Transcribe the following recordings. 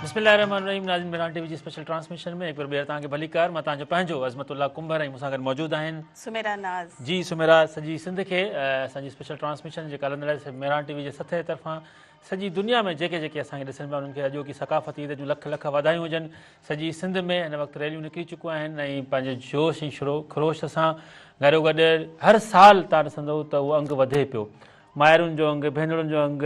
بسم الله الرحمن الرحيم ناظرين مهراڻ ٽي وي جي اسپيشل ٽرانسميشن ۾ هڪ ڀيرو ٻيهر توهان کي ڀليڪار. مان توهان جو پنهنجو عظمت الله ڪنڀر ۽ مون سان گڏ موجود آهن سميرا ناز. جي سميرا، سڄي سنڌ کي اسان جي اسپيشل ٽرانسميشن جيڪا هلندڙ آهي مهراڻ ٽي وي جي سٿ جي طرفان سڄي دنيا ۾ جيڪي جيڪي اسان کي ڏسن پيا انهن کي اڄوڪي ثقافتي عيد جون لک لک واڌايون هجن. سڄي سنڌ ۾ هن وقت ريليون نڪري چڪيون آهن ۽ پنهنجي جوش ۽ خروش سان گڏوگڏ هر سال توهان ڏسندؤ ته اهو انگ وڌي پيو. مائرن جو انگ، ڀينرن جو انگ،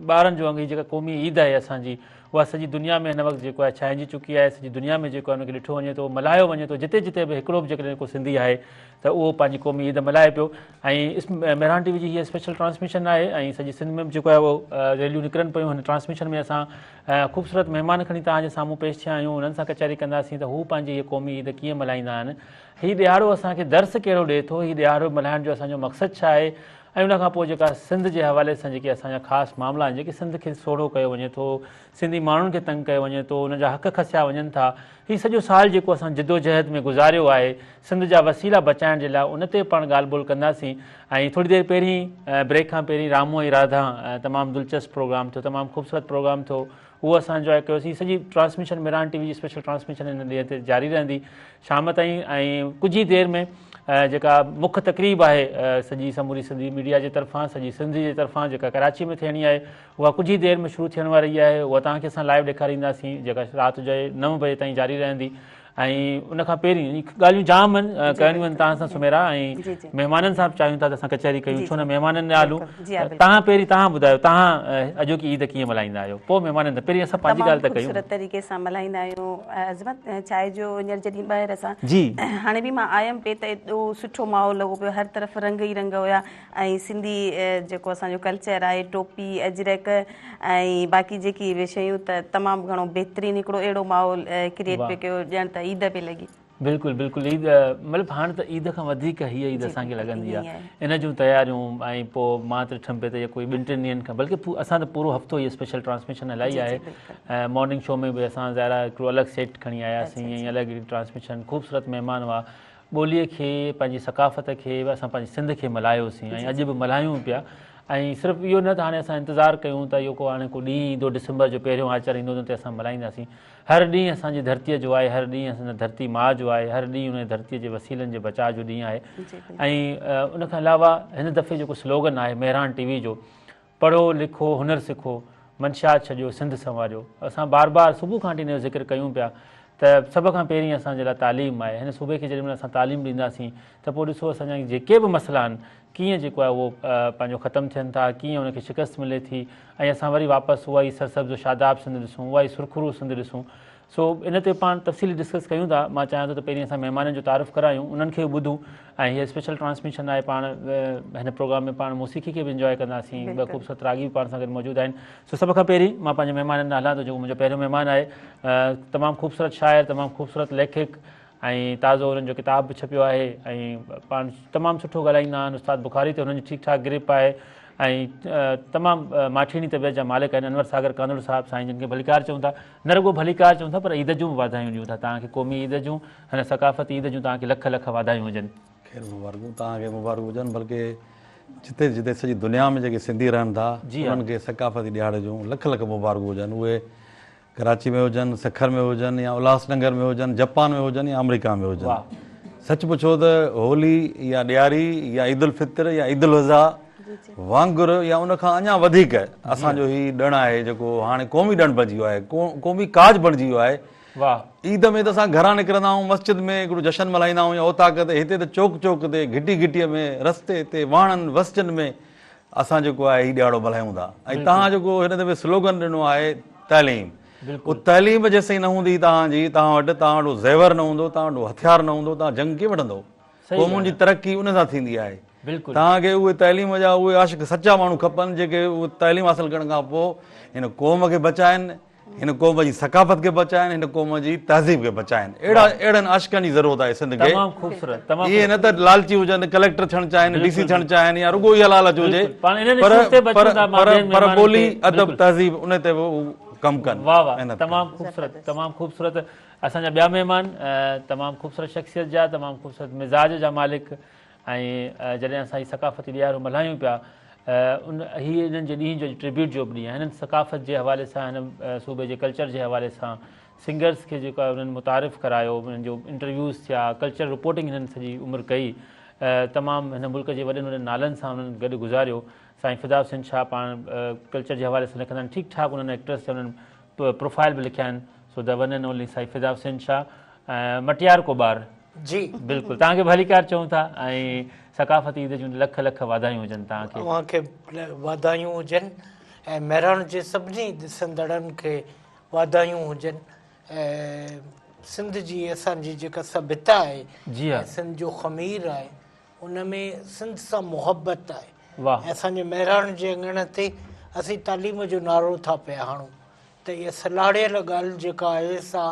ٻارن جو انگ، هي جيڪا قومي عيد آهي اسان جي اها سڄي دنيا ۾ هن وقت جيڪو آهي ڇانئجي چڪي آهي. سڄي دنيا ۾ جيڪو آهي ان کي ڏٺو وڃي ٿو، ملهايو وڃي ٿو. جتي جتي به هڪڙو به جيڪڏهن ڪو سنڌي آهي ته اهو پنهنجي قومي عيد ملهائي پيو ۽ مهراڻ ٽي وي جي هيء اسپيشل ٽرانسميشن آهي ۽ سڄي سنڌ ۾ به جيڪو آهي اهو ريليون نڪرن پيون. هن ٽرانسميشن ۾ اسان خوبصورت مهمان کڻي توهان جي سامهون پيش ٿيا آهيون. انهن سان ڪچهري ڪنداسين ته هو پنهنجي هيء قومي عيد ڪيئن ملهائيندا آهن، هي ڏهاڙو اسان کي درس ڪهڙو ڏئي ٿو، هي ڏهاڙو ملهائڻ جو اسان جو مقصد ڇا آهي ۽ ان کان پوء جيڪا سنڌ جي حوالي سان جيڪي اسان جا خاص معاملا آهن، جيڪي سنڌ کي سوڙهو ڪيو وڃي ٿو، سنڌي ماڻهن کي تنگ ڪيو وڃي ٿو، انهن جا حق کسيا وڃن ٿا، هي سڄو سال جيڪو اسان جدوجهد ۾ گذاريو آهي سنڌ جا وسيلا بچائڻ جي لاء ان تي پاڻ ڳالهه ٻولهه ڪنداسين. ۽ ٿوري دير پهرين بريڪ کان پهرين رامو ۽ راڌا تمام دلچسپ پروگرام ٿيو، تمام خوبصورت پروگرام ٿيو، اهو اسان انجواء ڪيوسين. سڄي ٽرانسميشن مهراڻ ٽي وي جي اسپيشل ٽرانسميشن هن ڏينهن تي جاري رهندي شام تائين ۽ ڪجهه ئي دير ۾ جيڪا مک تقريب آهي سڄي سموري سنڌي ميڊيا جي طرفان سڄي سنڌ جي طرفان جيڪا ڪراچي ۾ ٿيڻي آهي اها ڪجهه ئي دير ۾ شروع ٿيڻ واري آهي. اها توهان کي اسان لائيو ڏيکارينداسين جيڪا رات جي 9 بجي تائين جاري رهندي. ۽ ان کان پهرين ڳالهيون جام آهن ڪرڻيون آهن توهان سان سميرا ۽ مهمانن سان به چاهيون ٿا ته اسان ڪچهري ڪيون، ڇو نه مهمانن ڏانهن هلون. توهان پهرين توهان ٻڌايو توهان اڄوڪي عيد ڪيئن ملهائيندا آهيو، پوء مهمانن سان پهرين اسان پنهنجي ڳالهه ته ڪيون. تمام خوبصورت طريقي سان ملهائيندا آهيون عظمت، ڇا آهي جو هينئر جڏهن ٻاهر اسان هاڻي به مان آيم پئي ته ايڏو سٺو ماحول لڳو پيو، هر طرف رنگ ئي رنگ هيا ۽ سنڌي جيڪو اسان جو ڪلچر آهي ٽوپي اجرڪ ۽ باقي جيڪي به شيون ته تمام گهڻو بهترين هڪڙو اهڙو ماحول ڪريئيٽ پئي ڪيو ڄڻ ته عيد پئي لڳي. بلڪل بلڪل عيد مطلب هاڻ ته عيد کان وڌيڪ هيء عيد اسان کي لڳندي آهي ان جون تياريون ۽ پوء مان ته ڏٺم پئي ته ڪوئي ٻن ٽن ڏينهن کان بلڪه اسان ته پورو هفتو هيء اسپيشل ٽرانسميشن هلائي آهي مارننگ شو ۾ به اسان ظاهر آهي هڪڙو الڳ سيٽ کڻي آياسين ۽ الڳ ٽرانسميشن خوبصورت مهمان هئا. ٻوليء کي، پنهنجي ثقافت کي، اسان پنهنجي سنڌ کي ملهايوسين ۽ اڄ به ملهايون پيا ۽ صرف اهو نه ته هاڻي اسان انتظار ڪيون ته اهو ڪو هاڻي ڪو ڏينهن ايندو ڊسمبر جو پهريون آچر ايندو ته ان تي اسان ملهائينداسين. هر ڏينهن اسان جي ڌرتيء جو آهي، هر ڏينهن اسان جي ڌرتي ماء جو آهي، هر ڏينهن ان ڌرتيء جي وسيلن جي بچاء جو ڏينهن آهي ۽ ان کان علاوه هن دفعي جيڪو سلوگن آهي مهراڻ ٽي وي جو پڙهو، لکو، هنر سکو، منشيات ڇڏيو، سنڌ سنواريو. اسان بار بار صبح کان وٺي ان جو ذڪر ڪيون پيا ته سڀ کان پهرين اسان جي لاء تعليم آهي. هن صوبي کي جيڏي مهل اسان تعليم ڏينداسين ته پوء ڏسو اسان جا جيڪي به مسئلا آهن ڪيئن جيڪو آهي اهو پنهنجو ختم ٿين ٿا، ڪيئن ان کي شڪست ملي ٿي ۽ اسان وري واپس اها ئي سرسبز و شاداب سنڌ ڏسون، اها ئي سرخرو سنڌ ڏسون. سو ان تي پاڻ تفصيلي ڊسڪس ڪيون ٿا. مان چاهيان ٿو ته پهرين اسان مهمانن جو تعارف ڪرايون، انهن کي به ٻڌون ۽ هيء اسپيشل ٽرانسميشن آهي پاڻ هن پروگرام ۾ پاڻ موسيقي کي به انجواء ڪنداسين، ٻه خوبصورت راڳي به پاڻ سان گڏ موجود آهن. سو سڀ کان پهرين مان پنهنجي مهمانن ڏانهن هلان ٿو جيڪو منهنجو پهريون مهمان آهي تمام خوبصورت شاعر، تمام خوبصورت ليکڪ ۽ تازو انهن جو ڪتاب به ڇپيو آهي ۽ پاڻ تمام سٺو ڳالهائيندا آهن. استاد بخاري تي هنن جي ٺيڪ ٺاڪ گرپ آهي ۽ تمام ماٺيڻي طبيعت جا مالڪ آهن انور ساگر ڪانڌڙو صاحب سائين جن کي ڀليڪار چئون ٿا. نه رڳو ڀليڪار چئون ٿا پر عيد جون به واڌايون ڏيون ٿا توهان کي قومي عيد جون هن ثقافتي عيد جون توهان کي لک لک واڌايون هجن. خير مبارڪون توهان کي مبارڪون هجن بلڪه جتي جتي سڄي دنيا ۾ جيڪي سنڌي رهن ٿا انهن کي ثقافتي ڏهاڙي جون لک لک مبارڪون هجن اهي ڪراچي ۾ هجن سکر ۾ هجن يا الهاس نگر ۾ هجن جپان ۾ هجن يا آمريڪا ۾ هجن سچ پڇو ته هولي يا ڏياري يا عيد الفطر يا عيد الاضحيٰ وانگر يا ان کان اڃا وڌيڪ اسان جو هي ڏڻ آهي جيڪو هاڻي قومي ڏڻ بڻجي ويو آهي قومي ڪاج بڻجي ويو آهي. عيد ۾ ته اسان گهران نڪرندا آهيون مسجد ۾ هڪڙو جشن ملهائيندا آهيون يا اوطاق تي هتي ته چوڪ چوڪ تي گهٽي گهٽيء ۾ رستي تي واهڻن وستين ۾ اسان جيڪو آهي هي ڏهاڙو ملهايون ٿا ۽ توهان جيڪو هن دفعي سلوگن ڏنو آهي تعليم اهو تعليم جيسين نه هوندي توهان جي توهان وٽ توهان وٽ اهو زيور نه هوندو توهان وٽ اهو هٿيار نه هوندو توهان جنگ ڪيئن وڙهندؤ قومن جي ترقي ان سان ٿيندي آهي. توهان کي اهي تعليم جا اهي عاشق سچا ماڻهو کپن جيڪي اهي تعليم حاصل ڪرڻ کان پوء هن قوم کي بچائن، هن قوم جي ثقافت کي بچائن، هن قوم جي تهذيب کي بچائن. اهڙا اهڙن عاشقن جي ضرورت آهي سنڌ کي. تمام خوبصورت تمام اهي نه ته لالچي هجن، ڪليڪٽر ٿيڻ چاهين، ڊي سي ٿيڻ چاهين يا رڳو اها لالچ هجي پر پر پر ٻولي، ادب، تهذيب ان تي به هو ڪم ڪن، واه واه محنت ڪن. تمام خوبصورت تمام خوبصورت اسان جا ٻيا مهمان تمام خوبصورت شخصيت جا تمام خوبصورت مزاج جا مالڪ ۽ جڏهن اسان هي ثقافتي ڏهاڙو ملهايون پيا ان هي انهن جي ڏينهن جو ٽربيوٽ جو به ڏينهن آهي. هنن ثقافت جي حوالي سان هن صوبي جي ڪلچر جي حوالي سان سنگرز کي جيڪو آهي انهن متعارف ڪرايو، انهن جو انٽرويوز ٿيا، ڪلچر رپورٽنگ هنن سڄي عمر ڪئي، تمام هن ملڪ جي وڏن وڏن نالن سان انهن گڏ گذاريو. سائين فدا حسين شاهه پاڻ ڪلچر جي حوالي سان لکندا آهن، ٺيڪ ٺاڪ انهن ايڪٽرس جا انهن پروفائل به لکيا آهن، سو the one and only سائين فدا حسين شاهه مٽيار ڪو ٻار. جي بلڪل توهان کي ڀليڪار چئون ٿا ۽ ثقافتي عيد جون لک لک واڌايون هجن توهان کي. اوهان کي واڌايون هجن ۽ مهراڻ جي سڀني ڏسندڙن کي واڌايون هجن ۽ سنڌ جي اسان جي جيڪا سڀيتا آهي ۽ سنڌ جو خمير آهي ان ۾ سنڌ سان محبت آهي ۽ اسان جي مهراڻ جي اڱڻ تي اسين تعليم جو نعرو ٿا پيا هڻون ته اها سلهاڙيل ڳالهه جيڪا آهي سا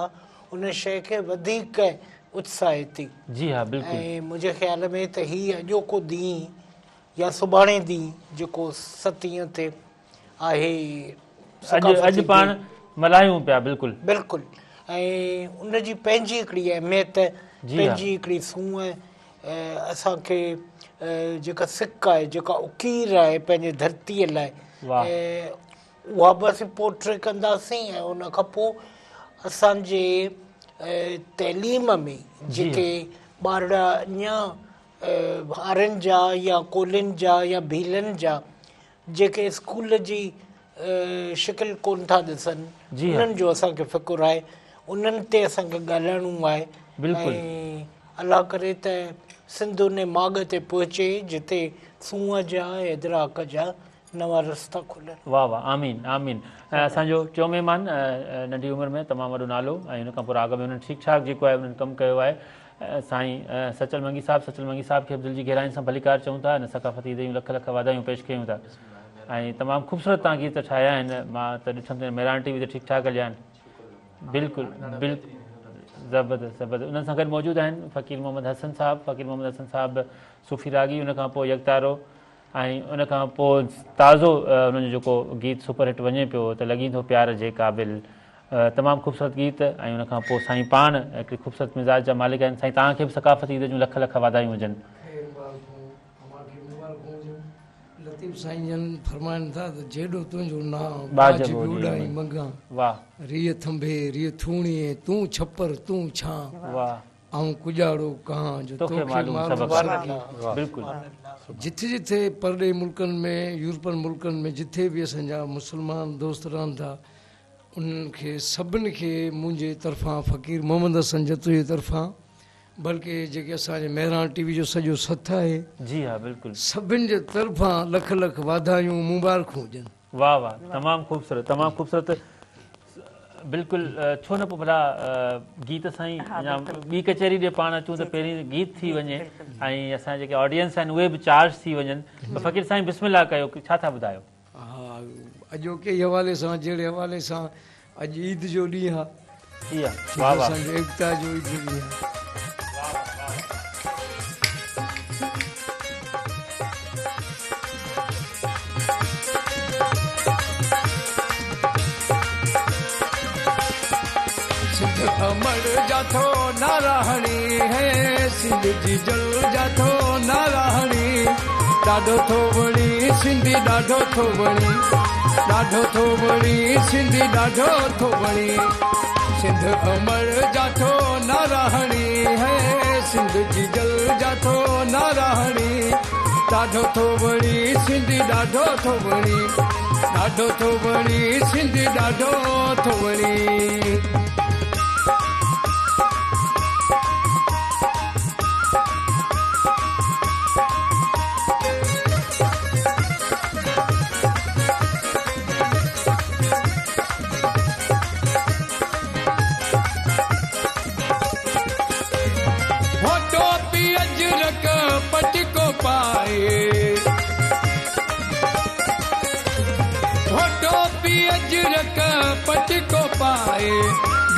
ان شيء کي وڌيڪ اتساهي ٿي. جي ها بلڪل. ۽ منهنجي خيال ۾ ته هي اڄوڪو ڏينهن يا سڀاڻي ڏينهن جيڪو ستين تي آهي اڄ اڄ پاڻ ملهايون پيا بلڪل. بلڪل ۽ ان جي پنهنجي هڪڙي اهميت پنهنجي هڪڙي سونهن اسان کي جيڪا سڪ آهي جيڪا اڪير آهي پنهنجي ڌرتيء لاء اها به اسين پورٽري ڪنداسين ۽ ان کان پوء اسان جي تعليم ۾ جيڪي ٻارڙا اڃا آرين جا يا ڪولهين جا يا ڀيلن جا جيڪي اسڪول جي شڪل ڪون ٿا ڏسن انهن جو اسان کي فڪر آهي انهن تي اسان کي ڳالهائڻو آهي ۽ الله ڪري ته سنڌ ان ماڳ تي پهچي جتي سونهن جا ۽ ادراڪ جا نوان رستا کلن. واه واه آمين آمين ۽ اسان جو ٽيون مهمان ننڍي عمر ۾ تمام وڏو نالو ۽ ان کان پوء راڳ ۾ انهن ٺيڪ ٺاڪ جيڪو آهي انهن ڪم ڪيو آهي سائين سچل منگي صاحب سچل منگي صاحب کي به دل جي گهراين سان ڀليڪار چئون ٿا هن ثقافتي عيد جون لک لک واڌايون پيش ڪيون ٿا ۽ تمام خوبصورت توهان گيت ٺاهيا آهن مان ته ڏٺم ته مهراڻ ٽي وي تي ٺيڪ ٺاڪ هليا آهن بلڪل بلڪل زبردست زبردست انهن سان گڏ موجود آهن فقير محمد حسن صاحب فقير محمد حسن صاحب صوفي راڳي ان کان پوء يڪتارو ۽ ان کان پوء تازو ان جو جيڪو گيت سپر هٽ وڃي پيو ته لڳين ٿو پيار جي قابل تمام خوبصورت گيت ۽ ان کان پوء سائين پاڻ هڪڙي خوبصورت مزاج جا مالڪ آهن سائين توهان کي به ثقافتي عيد جون لک لک واڌايون هجن. خير مبارڪون اوهان کي مبارڪون هجن لطيف سائين جن فرمائن ٿا ته جيڏو تنهنجو نانء ٻاجهه به اڏائين منگان واه ريء ٿنڀي ريء ٿوڻيء تون ڇپر تون ڇانء واه آئون ڪڄاڙو ڪهان جو توکي معلوم سبق بلڪل. جٿي جٿي پرڏيهي ملڪن ۾ يورپن ملڪن ۾ جٿي به اسان جا مسلمان دوست رهن ٿا انهن کي سڀن کي منهنجي طرفان فقير محمد حسن جتوئي جي طرفان بلڪه جيڪي اسان جي مهراڻ ٽي وي جو سڄو سٿ آهي جي ها بلڪل سڀن جي طرفان لک لک واڌايون مبارڪون هجن. واه واه تمام خوبصورت تمام خوبصورت بلڪل ڇو نه پوء ڀلا گيت سائين اڃا ٻي ڪچهري ڏي پاڻ اچون ته پهرين گيت ٿي وڃي ۽ اسان جيڪي آڊينس آهن اهي به چارج ٿي وڃن ته فقير سائين بسم الله ڪيو ڇا ٿا ٻڌايو. ها اڄوڪي حوالي سان جهڙي حوالي سان اڄ عيد جو ڏينهن آ. جي ها واه واه. اسان جو ايڪتا جو عيد جو ڏينهن آ. سنڌ امڙ جا ٿو نعرا هڻي هي سنڌ جيجل جا ٿو نعرا هڻي ڏاڍو ٿو وڻي سنڌي ڏاڍو ٿو وڻي ڏاڍو ٿو وڻي سنڌي ڏاڍو ٿو وڻي سنڌ امڙ جا ٿو نعرا هڻي هي سنڌ جيجل جا ٿو نعرا هڻي ڏاڍو ٿو وڻي سنڌي ڏاڍو ٿو وڻي ڏاڍو ٿو وڻي سنڌي ڏاڍو ٿو وڻي. هو ٽوپي اجرڪ پٽڪو پائي هو ٽوپي اجرڪ پٽڪو پائي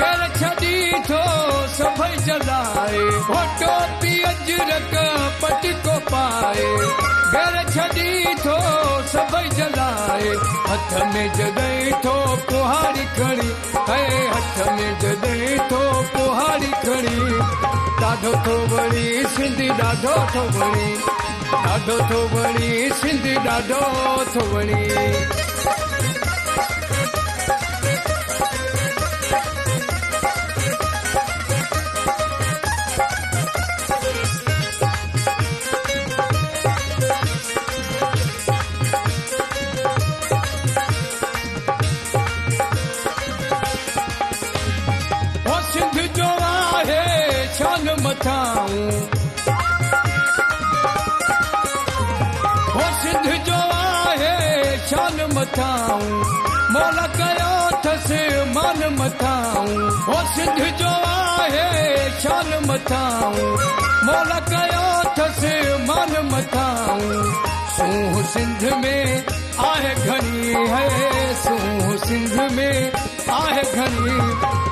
گهر ڇڏي ٿو سڀئي جلائي هو ٽوپي اجرڪ پٽڪو پائي گهر ڇڏي ٿو سڀئي جلائي هٿ ۾ جڏهن ٿو ڪهاڙي کڻي هي هٿ ۾ جڏهن ٿو ڪهاڙي کڻي ڏاڍو ٿو وڻي سنڌي ڏاڍو. ڏاڍو ٿو وڻي، ڏاڍو ٿو وڻي سنڌي ڏاڍو ٿو وڻي. هو سنڌ جو آهي شان مٿانهون، هو سنڌ جو آهي شان مٿانهون، مولا ڪيو اٿس مان مٿانهون، هو سنڌ جو آهي شان مٿانهون، مولا ڪيو اٿس مان مٿانهون، سونهن سنڌ ۾ آهي گهڻي هي، سونهن سنڌ ۾ آهي گهڻي،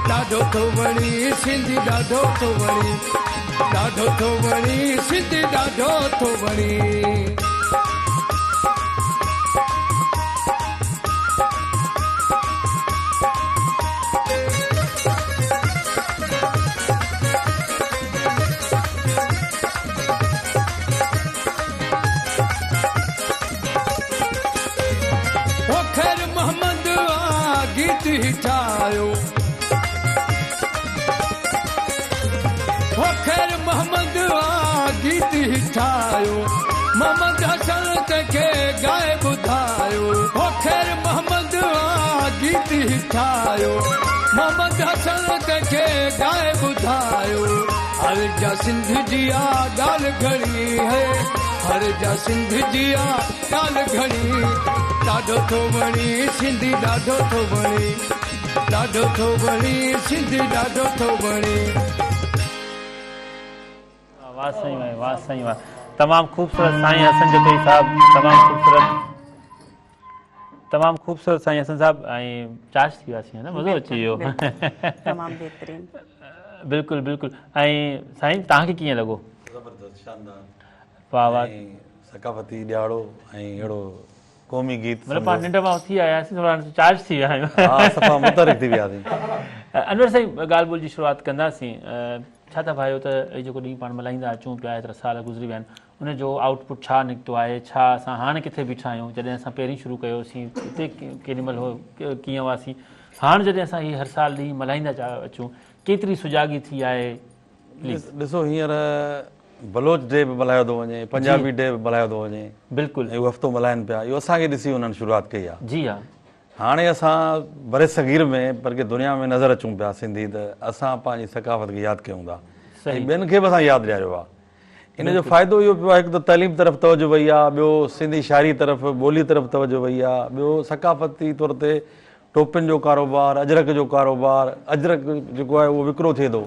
ڏاڍو ٿو وڻي سنڌي ڏاڍو ٿو وڻي، ڏاڍو ٿو وڻي سنڌي ڏاڍو ٿو وڻي. او خير محمد آ گيت هي ٺاهيو، او خير محمد آ گيت هي ٺاهيو، محمد حسن تنهن کي ڳائي ٻڌايو، او خير محمد آ گيت هي ٺاهيو، محمد حسن تنهن کي ڳائي ٻڌايو، هر جا سنڌ جي آ ڳالهه گهڻي هي، هر جا سنڌ جي آ ڳالهه گهڻي، ڏاڍو ٿو وڻي سنڌي ڏاڍو ٿو وڻي، ڏاڍو ٿو وڻي سنڌي ڏاڍو ٿو وڻي. واه سائين واه واه سائين واه تمام خوبصورت سائين حسن جتوئي صاحب تمام خوبصورت تمام خوبصورت سائين حسن صاحب ۽ چارج ٿي وياسين نه مزو اچي ويو تمام بهترين بلڪل بلڪل ۽ سائين توهان کي ڪيئن لڳو؟ زبردست شاندار واه واه ثقافتي ڏهاڙو ۽ اهڙو قومي گيت مطلب پاڻ ننڊ مان اٿي آياسين ٿورا چارج ٿي ويا آهيون ها صفا متحرڪ ٿي وياسين. انور سائين ڳالهه ٻولهه جي شروعات ڪنداسين ڇا ٿا ڀانيو ته هي جيڪو ڏينهن پاڻ ملهائيندا اچون پيا ايترا سال گذري ويا آهن ان جو آئوٽ پٽ ڇا نڪتو آهي ڇا اسان هاڻ ڪٿي بيٺا آهيون جڏهن اسان پهرين شروع ڪيوسين اتي ڪيڏي مهل هو ڪيئن هئاسين هاڻ جڏهن اسان هي هر سال ڏينهن ملهائيندا اچون ڪيتري سجاڳي ٿي آهي پليز. ڏسو هينئر بلوچ ڊي به ملهايو ٿو وڃي پنجابي ڊي به ملهايو ٿو وڃي بلڪل ۽ اهو هفتو ملهائن پيا اهو اسان کي ڏسي انهن شروعات ڪئي آهي. جي ها. هاڻي اسان برصغير ۾ بلڪه دنيا ۾ نظر اچون پيا سنڌي ته اسان پنهنجي ثقافت کي ياد ڪيون ٿا ۽ ٻين کي به اسان ياد ڏياريو آهي ان جو فائدو اهو پيو آهي هڪ ته تعليم طرف توجه وئي آهي ٻيو سنڌي شاعري طرف ٻولي طرف توجه وئي آهي ٻيو ثقافتي طور تي ٽوپين جو ڪاروبار اجرڪ جو ڪاروبار اجرڪ جيڪو آهي اهو وڪرو ٿئي ٿو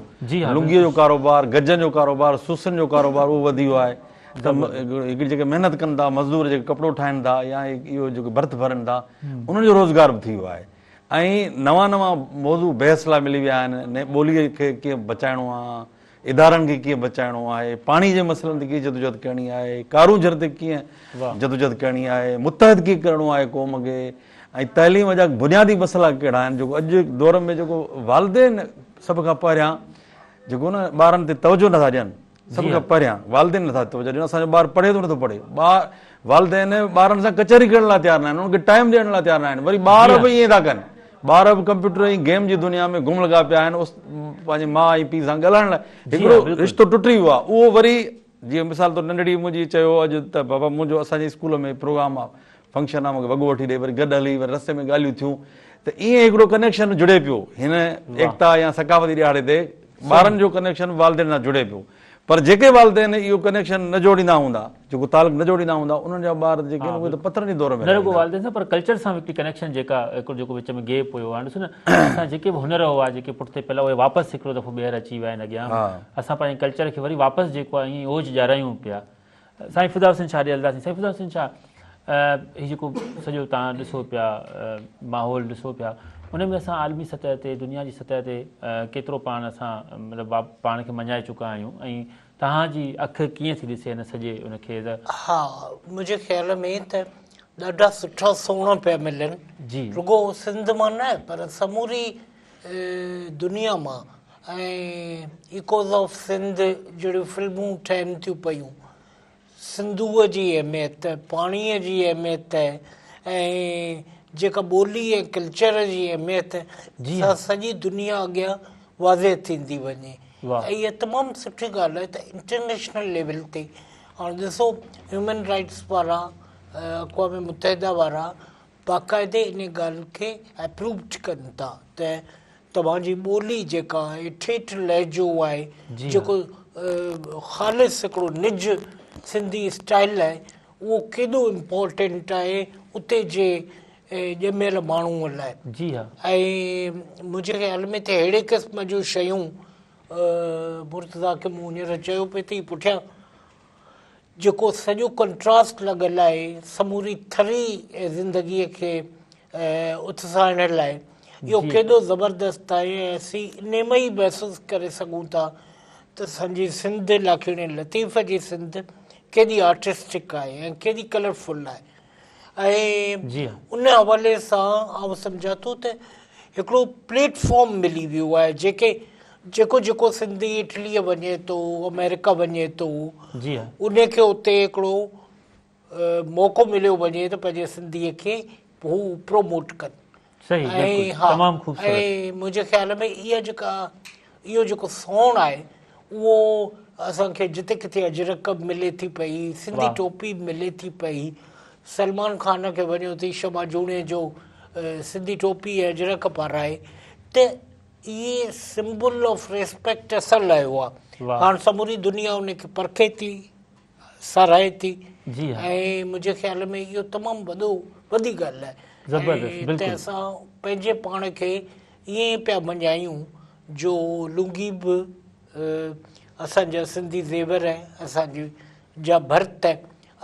لنگي جو ڪاروبار گجن جو ڪاروبار سوسن جو ڪاروبار اهو وڌي ويو آهي ته هڪڙي جيڪي محنت ڪن ٿا مزدور جيڪي ڪپڙو ٺاهن ٿا يا اهو جيڪو ڀرت ڀرن ٿا انهن جو روزگار به ٿي ويو آهي ۽ نوان نوان موضوع بحث لاء ملي ويا آهن ٻوليء کي ڪيئن بچائڻو آهي ادارن کي ڪيئن بچائڻو آهي، پاڻي جي مسئلن تي ڪيئن جدوجهد ڪرڻي آهي، ڪارونجهر تي ڪيئن جدوجهد ڪرڻي آهي، متحد ڪيئن ڪرڻو آهي قوم کي ۽ تعليم جا بنيادي مسئلا ڪهڙا آهن جيڪو اڄ جي دور ۾ جيڪو والدين سڀ کان پهريان جيڪو نه ٻارن تي توجه نٿا ڏين سڀ کان پهريان والدين نٿا توجه ڏين اسان جو ٻار پڙهي ٿو نٿو پڙهي ٻار والدين ٻارن سان ڪچهري ڪرڻ لاء تيار ناهن انهن کي ٽائيم ڏيڻ لاء تيار ناهن وري ٻار به ائين ٿا ڪن ٻار به ڪمپيوٽر ۽ گيم جي دنيا ۾ گم لڳا پيا آهن پنهنجي ماء ۽ پيء سان ڳالهائڻ لاء هڪڙو رشتو ٽٽي ويو آهي اهو وري جيئن مثال طور ننڍڙي منهنجي چيو اڄ ته بابا منهنجو اسان جي اسڪول ۾ پروگرام آهي فنڪشن آهي مونکي وڳو وٺي ڏي وري گڏ هلي وري رستي ۾ ڳالهيون ٿيون ته ائين هڪڙو ڪنيڪشن جڙي پيو هن ايڪتا يا ثقافتي ڏهاڙي تي ٻارن جو ڪنيڪشن والدين سان جڙي پيو پر جيڪي والدين اهو ڪنيڪشن نه جوڙيندا هوندا، جيڪو تعلق نه جوڙيندا هوندا، انهن جا ٻار جيڪي آهن اهي ته پٿرن جي دور ۾ نه رڳو والدين سان پر ڪلچر سان به هڪڙي ڪنيڪشن جيڪا هڪڙو جيڪو وچ ۾ گيپ هيو هاڻي ڏسو نه اسان جيڪي به هنر هئا جيڪي پٺتي پيل اهي واپس هڪڙو دفعو ٻيهر اچي ويا آهن اڳيان اسان پنهنجي ڪلچر کي وري واپس جيڪو آهي ائين اوج ڏيارايون پيا. سائين فدا حسين شاهه ڏي هلنداسين سائين فدا حسين شاهه هي جيڪو سڄو توهان ڏسو پيا ماحول ڏسو پيا ان ۾ اسان عالمي سطح تي دنيا جي سطح تي ڪيترو پاڻ اسان مطلب پاڻ کي مڃائي چڪا آهيون ۽ توهان جي اک ڪيئن ٿي ڏسي هن سڄي ان کي ته ها منهنجي خيال ۾ ته ڏاڍا سٺا سوڻ پيا ملن جي رڳو سنڌ مان نه پر سموري دنيا مان. ۽ ايڪوز آف سنڌ جهڙيون فلمون ٺهن ٿيون پيون، سنڌوء جي اهميت، پاڻيء جي اهميت ۽ جيڪا ٻولي ۽ ڪلچر جي اهميت سا سڄي دنيا اڳيان واضح ٿيندي وڃي ۽ اها تمام سٺي ڳالهه آهي ته انٽرنيشنل ليول تي هاڻ ڏسو هيومن رائٽس وارا اقوام متحده وارا باقاعدي ان ڳالهه کي اپرووڊ ڪن ٿا ته توهان جي ٻولي جيڪا آهي ٺيٺ لهجو آهي جيڪو خالص هڪڙو نج سنڌي اسٽائل آهي اهو ڪيڏو امپورٽنٽ آهي اتي جي ڄميل ماڻهوء لاء. جي ها. ۽ منهنجي خيال ۾ ته اهڙي قسم جون شيون مرتضيٰ کي مون هينئر چيو پئي ته هي پٺيان جيڪو سڄو ڪنٽراسٽ لڳل آهي سموري ٿري زندگيء کي اتساهڻ لاء اهو ڪيڏو زبردست آهي ۽ اسين انهي مان ئي محسوس ڪري سگهون ٿا ته اسان جي سنڌ لاکيڻي لطيف جي سنڌ ڪيڏي آرٽسٽڪ آهي ۽ ڪيڏي ڪلرفل آهي ۽ ان حوالي سان آئون سمجهان ٿو ته هڪڙو پليٽ فارم ملي ويو آهي جيڪي جيڪو جيڪو سنڌي اٽليء وڃي ٿو آمريڪا وڃي ٿو ان کي اتي هڪڙو موقعو مليو وڃي ته پنهنجي سنڌيء کي هو پروموٽ ڪن. صحيح بلڪل تمام خوبصورت. ۽ منهنجي خيال ۾ اها جيڪا اهو جيڪو سون آهي اهو اسان کي جتي ڪٿي اجرڪ به ملي ٿي پئي سنڌي ٽوپي به ملي ٿي پئي سلمان خان کي وڃو ٿي شمع جوڻيجو سنڌي ٽوپي ۽ اجرڪ پارائي ته اهي سمبل آف ريسپيڪٽ اسان لاء هئا هاڻ سموري دنيا ان کي پرکي ٿي ساراهي ٿي ۽ منهنجي خيال ۾ اهو تمام وڏو وڏي ڳالهه آهي ته اسان پنهنجي پاڻ کي ائين پيا مڃايون جو لونگي به اسان جا سنڌي زيور اسان جي جا ڀرت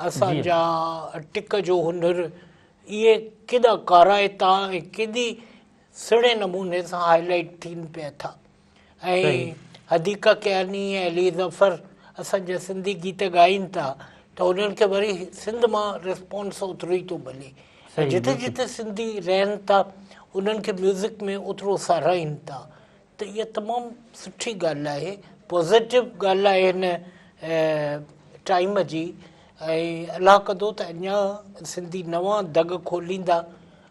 اسان جا ٽڪ جو هنر اهي ڪيڏا ڪارائتا ۽ ڪيڏي سهڻي نموني سان هائي لائيٽ ٿين پيا ٿا ۽ حديقه ڪياني ۽ علي ظفر اسان جا سنڌي گيت ڳائين ٿا ته انهن کي وري سنڌ مان رسپانس اوترو ئي ٿو ملي ۽ جتي جتي سنڌي رهن ٿا انهن کي ميوزڪ ۾ اوترو ساراهين ٿا ته اها تمام سٺي ڳالهه آهي پازيٽو ڳالهه آهي هن ٽائيم جي ۽ الله ڪندو ته اڃا سنڌي نوان دڳ کوليندا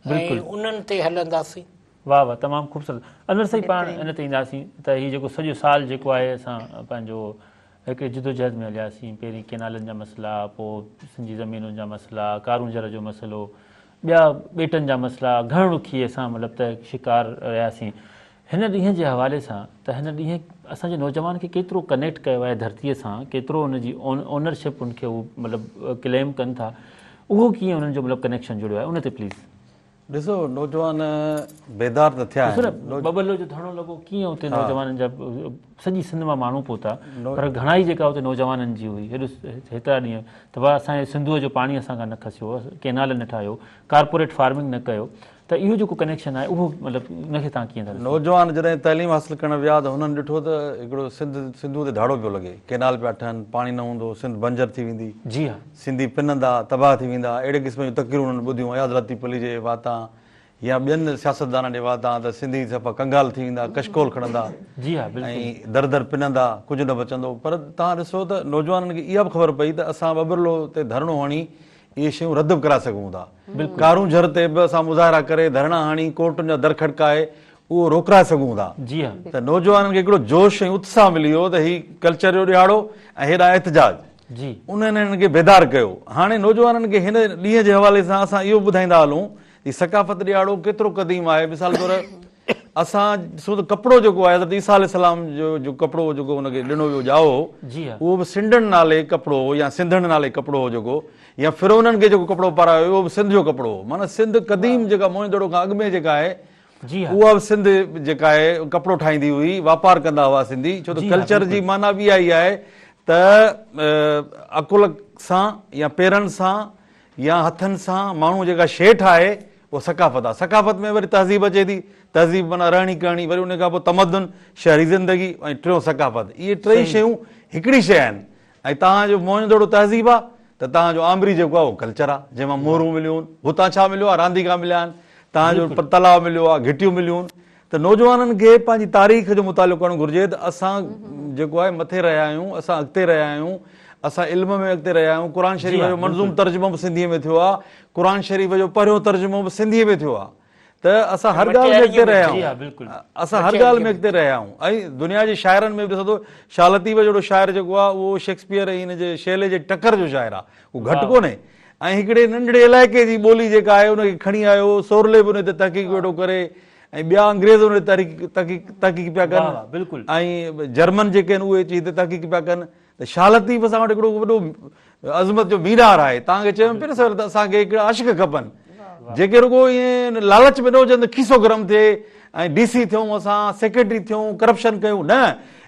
۽ انهن تي هلنداسين. واه واه تمام خوبصورت انور سائين پاڻ ان تي اينداسين ته هي جيڪو سڄو سال جيڪو آهي اسان پنهنجو هڪڙي جدوجهد ۾ هلياسين پهرين ڪينالن جا مسئلا پوء سنڌ جي زمينن جا مسئلا ڪارونجهر جو مسئلو ٻيا ٻيٽن جا مسئلا گهڻ رخي اسان مطلب ته شڪار رهياسين هن ڏينهن جي حوالي سان ته هن ڏينهن اسان جي نوجوان کي ڪيترو ڪنيڪٽ ڪيو آهي ڌرتيء سان ڪيترو ان جي اونرشپ ان کي هو مطلب ڪليم ڪن ٿا اهو ڪيئن انهن جو مطلب ڪنيڪشن جڙيو آهي ان تي پليز. ڏسو نوجوان بيدار ته ٿيا آهن. ڏسو نه ٻٻرلوء جو ڌرڻو لڳو ڪيئن اتي نوجوانن جا سڄي سنڌ مان ماڻهو پهتا پر گهڻائي جيڪا اتي نوجوانن جي هئي هيڏو هيترا ڏينهن ته ڀاء اسان جي سنڌوء جو پاڻي اسان کان نه کسيو ڪينال نه ٺاهيو ڪارپوريٽ فارمنگ نه ڪيو ته اهو جيڪو ڪنيڪشن آهي اهو مطلب ان کي توهان ڪيئن ٿا ڏسو؟ نوجوان جڏهن تعليم حاصل ڪرڻ ويا ته هنن ڏٺو ته هڪڙو سنڌ سنڌوء تي ڌاڙو پيو لڳي، ڪينال پيا ٺهن، پاڻي نه هوندو، سنڌ بنجر ٿي ويندي، جي ها. سنڌي پنندا، تباهه ٿي ويندا، اهڙي قسم جون تقريرون هنن ٻڌيون اياز لطيف پليجي جي واتان يا ٻين سياستدانن جي واتان ته سنڌي صفا ڪنگال ٿي ويندا، ڪشڪول کڻندا جي ها بلڪل. ۽ در در پنندا، ڪجهه نه بچندو پر توهان ڏسو ته نوجوانن کي اها به خبر پئي ته اسان ٻٻرلوء تي ڌرڻو هڻي اهي شيون رد به ڪرائي سگهون ٿا. ڪارونجهر تي به اسان مظاهرا ڪري، ڌرڻا هڻي، ڪورٽن جا در کڙڪائي اهو روڪرائي سگهون ٿا. ته نوجوانن کي هڪڙو جوش ۽ اتساهه ملي ويو ته هي ڪلچر جو ڏهاڙو ۽ هيڏانهن احتجاج. انهن هنن کي بيدار ڪيو. هاڻي نوجوانن کي هن ڏينهن جي حوالي سان اسان اهو به ٻڌائيندا هلون ته هي ثقافت ڏهاڙو ڪيترو قديم آهي. مثال طور اسان ڏسون ته ڪپڙو جيڪو آهي حضرت عيسيٰ عليه السلام جو جو ڪپڙو جيڪو ان کي ڏنو ويو ڄائو هو اهو به سنڊڻ نالي ڪپڙو هو يا سنڌڻ نالي ڪپڙو هو جيڪو يا فرعونن کي جيڪو ڪپڙو پارايو ويو اهو به سنڌ جو ڪپڙو هو معنيٰ سنڌ قديم جيڪا موهن دڙو کان اڳ ۾ جيڪا آهي اها به سنڌ جيڪا آهي ڪپڙو ٺاهيندي هئي واپار ڪندا هئا سنڌي ڇو ته ڪلچر جي معنيٰ به اها ئي آهي ته عقل سان يا پيرن سان يا هٿن سان ماڻهو جيڪا شيء ٺاهي اها ثقافت آهي. ثقافت ۾ وري تهذيب اچي ٿي، تهذيب معنيٰ رهڻي ڪهڻي، وري ان کان پوء تمدن، شهري زندگي ۽ ٽيون ثقافت. اهي ٽئي شيون هڪڙي شيء آهن ۽ توهان جو موهن جو دڙو تهذيب آهي ته توهان جو آمري جيڪو آهي اهو ڪلچر آهي جنهن مان مهرون مليون، هتان ڇا مليو آهي؟ رانديڪا مليا آهن، توهان جو تلاء مليو آهي، گهٽيون مليون. ته نوجوانن کي پنهنجي تاريخ جو مطالعو ڪرڻ گهرجي ته اسان جيڪو آهي مٿي رهيا آهيون، اسان اڳتي رهيا آهيون، اسان علم ۾ اڳتي رهيا آهيون، قرآن شريف جو منظوم ترجمو به سنڌيء ۾ ٿيو آهي، قرآن شريف جو پهريون ترجمو به سنڌيء ۾ ٿيو آهي ته اسان هر ڳالهه ۾ اڳتي رهيا آهيون، اسان هر ڳالهه ۾ اڳتي رهيا آهيون ۽ دنيا جي شاعرن ۾ به ڏسو ته شاهه لطيف جهڙو شاعر جيڪو آهي اهو شيڪسپيئر ۽ هن جي شيلي جي ٽڪر جو شاعر آهي، اهو گهٽ ڪونهي ۽ هڪڙي ننڍڙي علائقي جي ٻولي جيڪا آهي ان کي کڻي آيو، سورلي به ان تي تحقيق ويٺو ڪري ۽ ٻيا انگريز ان تي تحقيق پيا ڪن ۽ جرمن جيڪي آهن اهي اچي هتي تحقيق پيا ڪن ته شاهه لطيف اسان وٽ هڪڙو وڏو عظمت جو مينار آهي. توهان کي چيم پيو نه سويل ته اسان کي هڪڙا عاشق کپن جيڪي رڳو ائين لالچ ۾ نه هجن ته کيسو گرم ٿئي ۽ ڊي سي ٿيون اسان سيڪريٽري ٿيون ڪرپشن ڪيون نه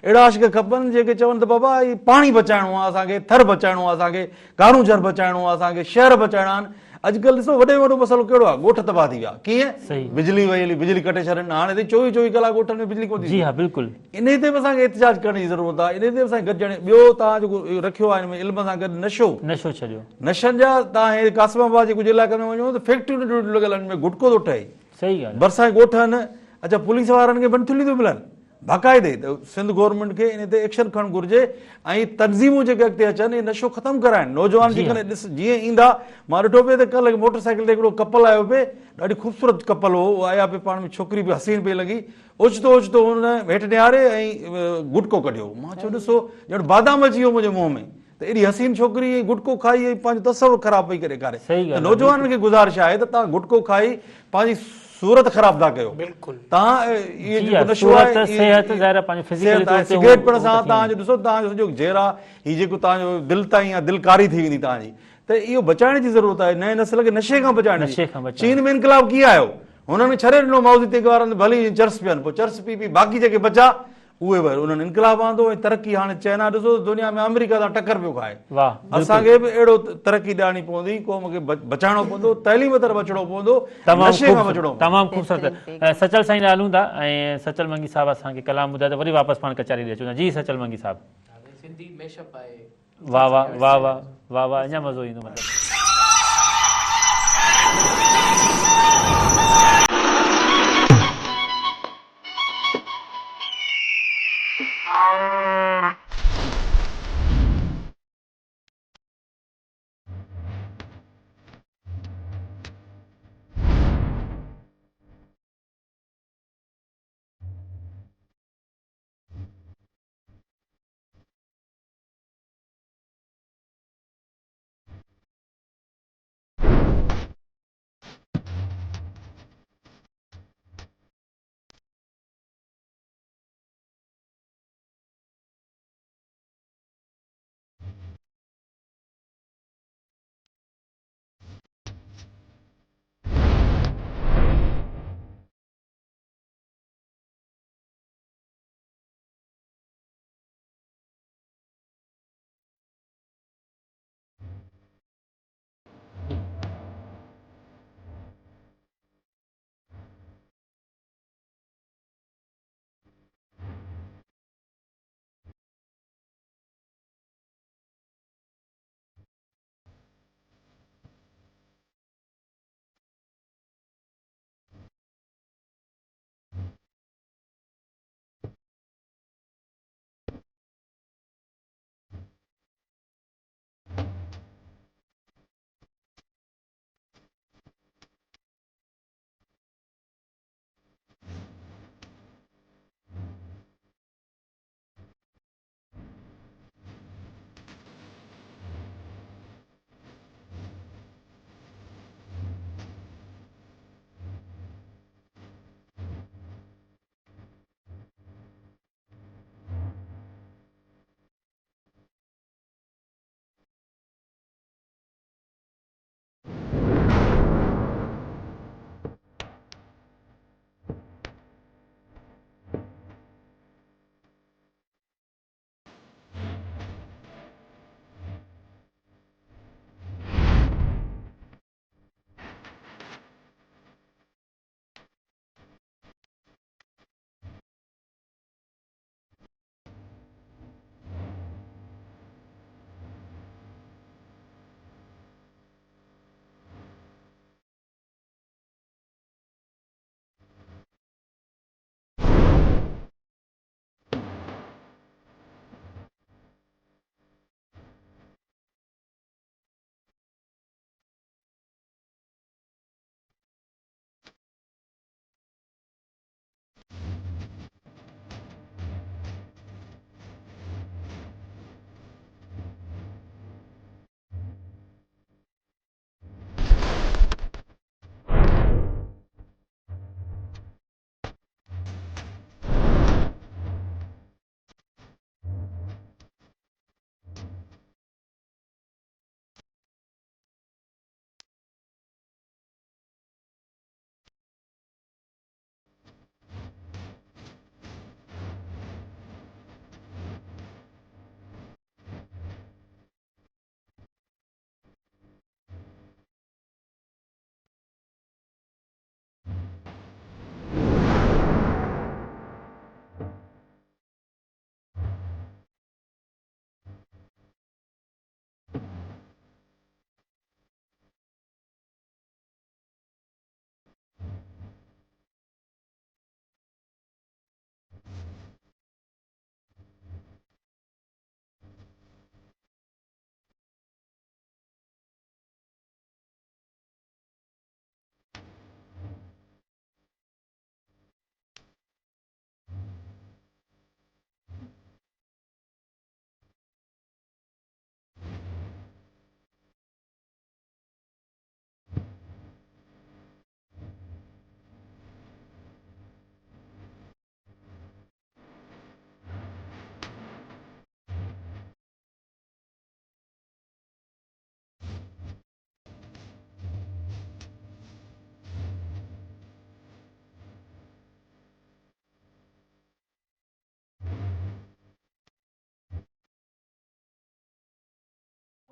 اهڙا عاشق کپن جيڪي چون ته بابا هي پاڻي بچائڻو آهي اسان کي ٿر بچائڻو آهي اسان کي ڪارونجهر بچائڻو آهي اسان کي شهر بچائڻا آهن. اڄڪلهه ڏسو وڏي ۾ وڏو مسئلو ڪهڙو آهي ڳوٺ تباهه ٿي ويا ڪيئن بجلي وئي هلي بجلي ڪٽي ڇڏن هاڻي ته چوويهه چوويهه ڪلاڪ ڳوٺن ۾ بجلي ڪونه ٿي جي ها بلڪل انهي تي به اسان کي احتجاج ڪرڻ جي ضرورت آهي انهي تي به اسان کي گڏجڻ ٻيو توهان جيڪو رکيو آهي ان ۾ علم سان گڏ نشو نشو ڇڏيو نشن جا توهان هي قاسم آباد جي ڪجهه علائقن ۾ وڃو ته فيڪٽريون ننڍيون ننڍيون لڳل آهن ان ۾ گٽڪو ٿو ٺهي صحيح ڳالهه ڀرسان ڳوٺ آهن اڇا پوليس وارن کي منٿليون ٿيون ملن باقاعدي ته سنڌ گورنمينٽ کي ان تي ايڪشن کڻڻ گهرجي ۽ تنظيمون جيڪي اڳتي اچن اهي نشو ختم ڪرائن نوجوان جيڪڏهن ڏس جيئن ايندا مان ڏٺو پئي ته ڪلهه هڪ موٽر سائيڪل تي هڪڙو ڪپل آيو پئي ڏاڍي خوبصورت ڪپل هو اهو آيا پئي پاڻ ۾ ڇوڪري به حسين پئي لڳي اوچتو اوچتو هن هيٺ نهاري ۽ گٽڪو ڪڍيو مان چيو ڏسو ڄڻ بادام اچي ويو منهنجي منهن ۾ ته ايڏي حسين ڇوڪري ۽ گٽڪو کائي ۽ پنهنجو تصور خراب پئي ڪري ڏيکاري ته نوجوانن کي گذارش آهي ته توهان گٽڪو کائي پنهنجي صورت خراب ٿا ڪيو بلڪل توهان اهي جيڪو نشو آهي صحت ظاهر آهي پنهنجو فزيڪلي طور تي سگريٽ پيئڻ سان توهان جو ڏسو توهان جو سڄو جير آهي هي جيڪو توهان جو دل تائين آهي دل ڪاري ٿي ويندي توهان جي ته اهو بچائڻ جي ضرورت آهي نئين نسل کي نشي کان بچائڻ جي چين ۾ انقلاب ڪيئن آيو هنن ڇڏي ڏنو مائوزي تينگ وارن ڀلي چرس پيئن پوء چرس پي پي باقي جيڪي بچا اهي به انهن انقلاب آندو ۽ ترقي هاڻي چائنا ڏسو ته دنيا ۾ آمريڪا سان ٽڪر پيو کائي اسان کي به اهڙو ترقي ڏيارڻي پوندي قوم کي بچائڻو پوندو تعليم طرف اچڻو پوندو نشي کان بچڻو پوندو. تمام خوبصورت سچل سائين ڏانهن هلون ٿا ۽ سچل منگي صاحب اسان کي ڪلام ٻڌائي ته وري واپس پاڻ ڪچهري ڏي اچون ٿا جي سچل منگي صاحب. سنڌي ميش اپ آهي. واه واه واه واه واه واه اڃا مزو ايندو مطلب.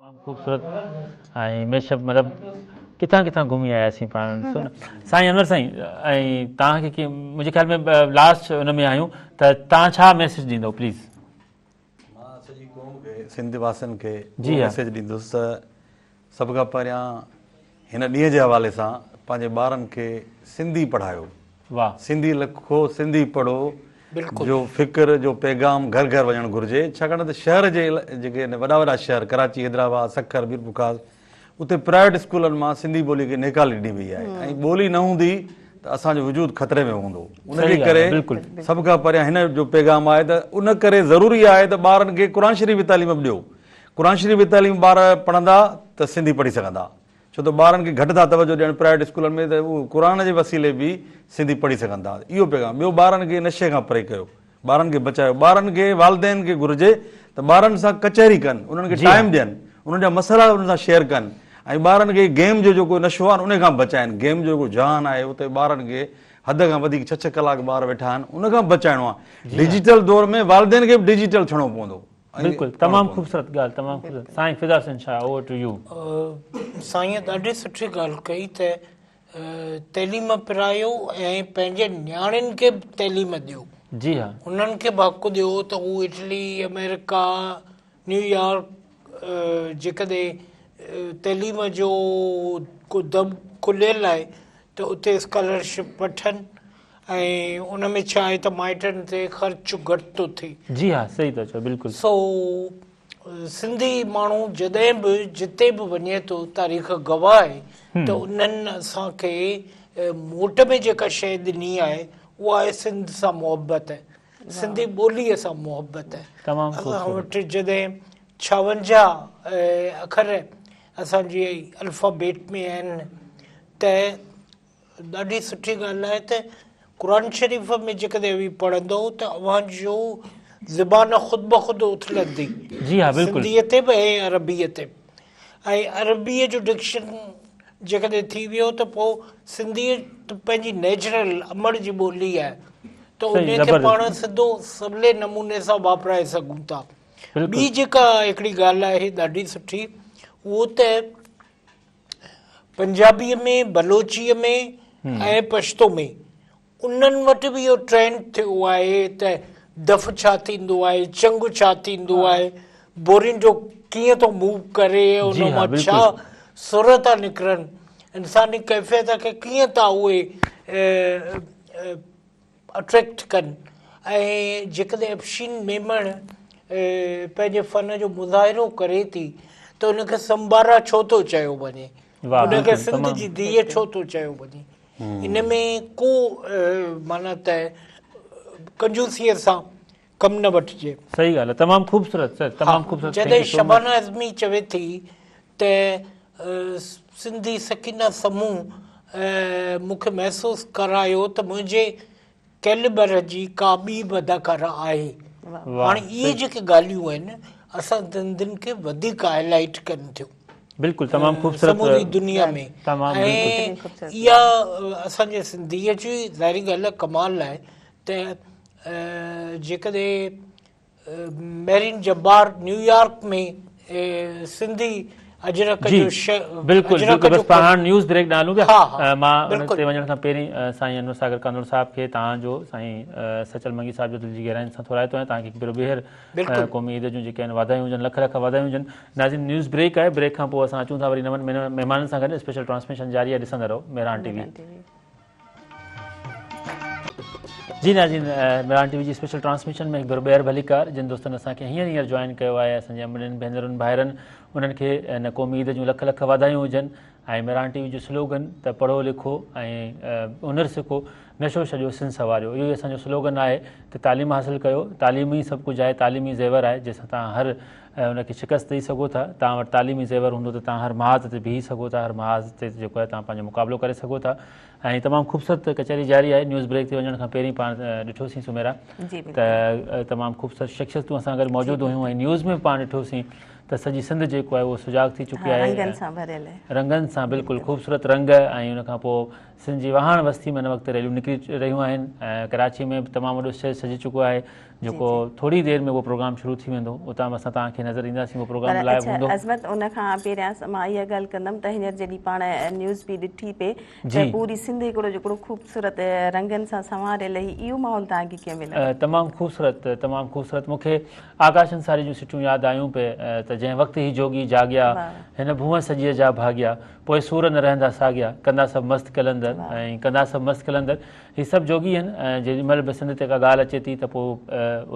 تمام خوبصورت ۽ ميشپ مطلب ڪٿان ڪٿان گهمي آياسين پاڻ ڏسو نه سائين انور سائين ۽ توهان کي ڪي منهنجي خيال ۾ لاسٽ ان ۾ آهيون ته توهان ڇا ميسج ڏيندو پليز. مان سڄي قوم کي سنڌ واسين کي اهو ميسج ڏيندس ته سڀ کان پهريان هن ڏينهن جي حوالي سان پنهنجي ٻارن کي سنڌي پڙهايو. سنڌي لکو سنڌي پڙهو جو فڪر جو پيغام گهر گهر وڃڻ گهرجي ڇاڪاڻ ته شهر جي جيڪي وڏا وڏا شهر ڪراچي حيدرآباد سکر ميرپورخاص اتي پرائيويٽ اسڪولن مان سنڌي ٻولي کي نيڪالي ڏني وئي آهي ۽ ٻولي نه هوندي ته اسان جو وجود خطري ۾ هوندو ان جي ڪري سڀ کان پهريان هن جو پيغام آهي ته ان ڪري ضروري آهي ته ٻارن کي قرآن شريف جي تعليم به ڏيو قرآن شريف جي تعليم ٻار پڙهندا ته سنڌي پڙهي سگهندا ڇو ته ٻارن کي گهٽ ٿا توجه ڏين پرائيويٽ اسڪولن ۾ ته اهو قرآن جي وسيلي به سنڌي پڙهي سگهن ٿا اهو پيغام ٻيو ٻارن کي نشي کان پري ڪيو ٻارن کي بچايو ٻارن کي والدين کي گهرجي ته ٻارن سان ڪچهري ڪن انهن کي ٽائيم ڏين انهن جا مسئلا انهن سان شيئر ڪن ۽ ٻارن کي گيم جو جيڪو نشو آهي ان کان بچائن گيم جو جيڪو جهان آهي اتي ٻارن کي حد کان وڌيڪ ڇهه ڇهه ڪلاڪ ٻار ويٺا آهن ان کان بچائڻو آهي ڊجيٽل دور ۾ والدين کي به ڊجيٽل ٿيڻو پوندو بلڪل تمام خوبصورت ڳالهه تمام خوبصورت سائين Fida Hussain Shah over to U. سائين ڏاڍي سٺي ڳالهه ڪئي ته تعليم پرايو ۽ پنهنجي نياڻين کي به تعليم ڏيو. جي ها. انهن کي به حق ڏيو ته هو اٽلي، آمريڪا، نيويارڪ جيڪڏهن تعليم جو ڪو دٻ کليل آهي ته اتي اسڪالرشپ وٺن ۽ ان ۾ ڇا آهي ته مائٽن تي خرچ گهٽ ٿو ٿئي. جي ها صحيح ٿا چئو بلڪل. سو سنڌي ماڻهو جڏهن به جتي به وڃي ٿو تاريخ گواهه آهي ته انهن اسان کي موٽ ۾ جيڪا شيء ڏني آهي اها آهي سنڌ سان محبت سنڌي ٻوليء سان محبت. تمام اسان خوبصورت. وٽ جڏهن 56 اکر اسان جي الفابيٽ ۾ آهن ته ڏاڍي سٺي ڳالهه آهي ته قرآن شريف ۾ جيڪڏهن اوهين پڙهندؤ ته اوهان جو زبان خود بخود اٿلندي. جي ها بلڪل. سنڌيء تي به ۽ عربيء تي به ۽ عربيء جو ڊڪشن جيڪڏهن ٿي ويو ته پوء سنڌي ته پنهنجي نيچرل امڙ جي ٻولي آهي ته انهي کي پاڻ سڌو سولي نموني سان واپرائي سگهون ٿا. ٻي جيڪا هڪڙي ڳالهه آهي ڏاڍي سٺي اهو ته پنجابيء ۾، بلوچيء ۾ ۽ پشتو ۾ انهن وٽ به اهو ٽرينڊ ٿيو آهي ته دف ڇا ٿيندو آهي، چنگ ڇا ٿيندو آهي، بورينڊو ڪيئن ٿو موو ڪري، ان مان ڇا سر ٿا نڪرن، انساني ڪيفيت کي ڪيئن ٿا اهي اٽريڪٽ ڪن ۽ جيڪڏهن افشين ميمڻ پنهنجي فن جو مظاهرو ڪري ٿي ته ان کي سمبارا ڇو ٿو چيو وڃي ان کي سنڌ جي ڌيء ڇو ٿو چيو وڃي ان ۾ ڪو معنيٰ ته ڪنجوسيء سان ڪم نه وٺجي. صحيح ڳالهه آهي تمام خوبصورت سر تمام خوبصورت جڏهن شبانه اعظمي چوي ٿي ته سنڌي سڪينه سمون مون کي محسوس ڪرايو ته منهنجي ڪيلبر جي ڪا ٻي به اداڪاره آهي. هاڻي اهي جيڪي ڳالهيون آهن اسان سنڌين کي وڌيڪ هائي لائيٽ ڪن ٿيون. بلڪل تمام خوبصورت سموري دنيا ۾ تمام ۽ اها اسان جي سنڌيء جي ظاهري ڳالهه ڪمال آهي ته جيڪڏهن مهرين جبار نيويارڪ ۾ سنڌي اجرڪ جي جو ش بلڪل اجرڪ بلڪل جو بس پاڻ هاڻ نيوز بريڪ ڏانهن هلون ها پيا ها مان ان بلڪل تي وڃڻ کان پهرين سائين انور ساگر ڪانڌڙو صاحب کي توهان جو سائين سچل منگي صاحب جو دل جي گهراين سان ٿورائتو آهيان توهان کي هڪ ڀيرو ٻيهر بلڪل قومي عيد جون جيڪي آهن واڌايون هجن لک لک واڌايون هجن ناظرين نيوز بريڪ آهي بريڪ کان پوء اسان اچون ٿا وري نون مهمانن سان گڏ اسپيشل ٽرانسميشن جاري آهي ڏسندا رهو مهراڻ ٽي وي. جي ناظرين مهراڻ ٽي وي جي اسپيشل ٽرانسميشن ۾ هڪ ڀيرو ٻيهر ڀليڪار جن دوستن اسان کي هينئر هينئر جوائن ڪيو آهي اسان جي امڙين ڀينرن ڀائرن انهن کي هن قومي عيد جون لک لک واڌايون هجن ۽ مهراڻ ٽي وي جو سلوگن ته پڙهو لکو ۽ هنر سکو نشو ڇڏيو سنڌ سنواريو اهو ئي اسان جو سلوگن آهي ته تعليم حاصل ڪيو تعليم ئي سڀ ڪجهه آهي تعليم ئي زيور آهي جنهن سان توهان هر ان کي شڪست ڏئي سگهو ٿا توهان وٽ تعليمي زيور هوندو ته توهان هر محاذ تي بيهي سگهو ٿا هر محاذ تي جيڪو آهي توهان پنهنجو مقابلو ڪري سگهو ٿا ۽ تمام خوبصورت ڪچهري جاري آهي نيوز بريڪ تي وڃڻ کان پهرين پاڻ ڏٺوسين سميرا ته تمام خوبصورت شخصيتون اسان گڏ موجود هيون ۽ نيوز ۾ به پاڻ ڏٺوسين ته سڄي سنڌ جيڪو آهي اهو سجاڳ ٿي چڪي آهي رنگن سان ڀريل رنگن سان بلڪل خوبصورت رنگ ۽ ان کان پوء سنڌ جي واهڻ وستي ۾ هن وقت ريليون نڪري نڪري رهيون آهن ۽ ڪراچي ۾ به تمام وڏو اسٽيج سجي چڪو آهي جيڪو ٿوري دير ۾ اهو پروگرام شروع ٿي ويندو اتان به اسان توهان کي نظر اينداسين اهو پروگرام پر لائيو اڇا هوندو. عظمت ان کان پهريان مان اها ڳالهه ڪندم ته هينئر جڏهن پاڻ نيوز به ڏٺي پئي ته پوري سنڌ هڪڙو جيڪڙو خوبصورت رنگن سان سنواريل هئي اهو ماحول توهان کي ڪيئن مليو؟ تمام خوبصورت تمام خوبصورت مون کي آڪاش انصاري جون سٽون ياد آيون پئي ته جنهن وقت هي جوڳي جاڳيا هن ڀونء سڄيء جا ڀاڳيا پوء سور نه رهندا ساڳيا ڪندا سڀ مست قلندر ۽ ڪندا سڀ مست قلندر هي سڀ جوڳي آهن ۽ جيڏي مهل به سنڌ تي ڪا ڳالهه اچي ٿي ته پوء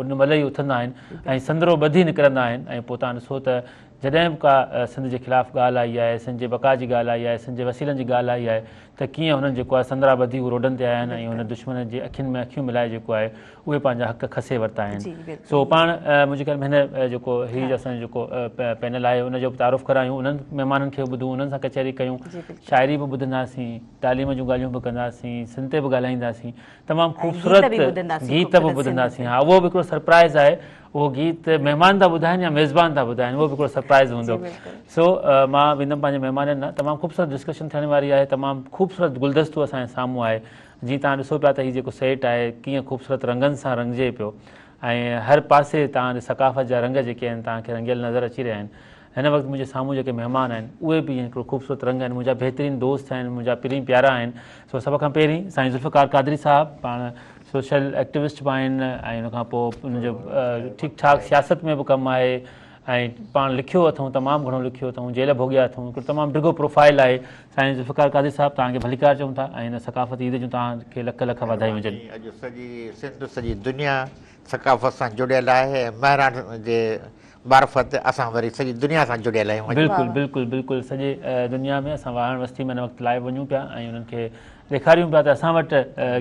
ان مهل ئي اٿندا آهن ۽ سندرو ٻڌي نڪرندا آهن ۽ پوء توهان ڏسو ته جڏهن به ڪا سنڌ جي خلاف ڳالهه آئي آهي، سنڌ جي بقا جي ڳالهه آئي آهي، سنڌ جي وسيلن جي ڳالهه آئي آهي ته ڪيئن هنن جيڪو آهي سندرا ٻڌي هو روڊن تي آيا آهن ۽ هن دشمن جي اکين ۾ اکيون ملائي جيڪو آهي اهي پنهنجا حق کسي ورتا آهن. سو پاڻ منهنجي خيال ۾ هن جيڪو هي اسان جو جيڪو پينل آهي ان جو به تعارف ڪرايون انهن مهمانن کي به ٻڌون انهن سان ڪچهري ڪيون شاعري به ٻڌنداسين تعليم جون ڳالهيون به ڪنداسين سنڌ تي به ڳالهائينداسين تمام خوبصورت گيت به ٻڌنداسين ها اهو به هڪڙو سرپرائز آهي اهو گيت مهمان ٿا ٻڌائن يا ميزبان ٿا ٻڌائن اهو به هڪڙو سرپرائز هوندو سو مان ويندم پنهنجي مهمانن ڏانهن تمام خوبصورت ڊسڪشن ٿيڻ واري آهي تمام خوبصورت گلدستو اسان جي سامهون آهي جيئن توهان ڏسو پيا ته هي جيڪو سيٽ آهي ڪيئن خوبصورت رنگن سان رنگجي پيو ۽ هر پاسي توهان ثقافت جا رنگ جيڪي آهن توهان کي رنگيل نظر اچي رهيا آهن هن وقت منهنجي سامهون جيڪي مهمان آهن اهي به هڪڙو خوبصورت رنگ آهن منهنجا بهترين دوست آهن منهنجا پرين پيارا آهن سو سڀ کان پهرين سائين ذوالفقار قادري صاحب پاڻ سوشل ايڪٽوسٽ به آهن ۽ ان کان پوء ان جو ٺيڪ ٺاڪ سياست ۾ به ڪم آهي ۽ پاڻ لکيو اٿئون تمام گهڻو لکيو اٿئون جيل ڀوڳيا اٿئون هڪڙو تمام ڊگهو پروفائل آهي سائين ذوالفقار قادري صاحب توهان کي ڀليڪار چئون ٿا ۽ هن ثقافتي عيد جون توهان کي لک لک واڌايون هجن. اڄ سڄي سنڌ سڄي دنيا ثقافت سان جڙيل آهي ۽ مهراڻ جي معرفت اسان وري سڄي دنيا سان جڙيل آهيون. بلڪل بلڪل بلڪل سڄي دنيا ۾ اسان واهڻ وستي ۾ هن وقت لائيو وڃون پيا ۽ انهن کي ڏيکاريون پيا ته اسان وٽ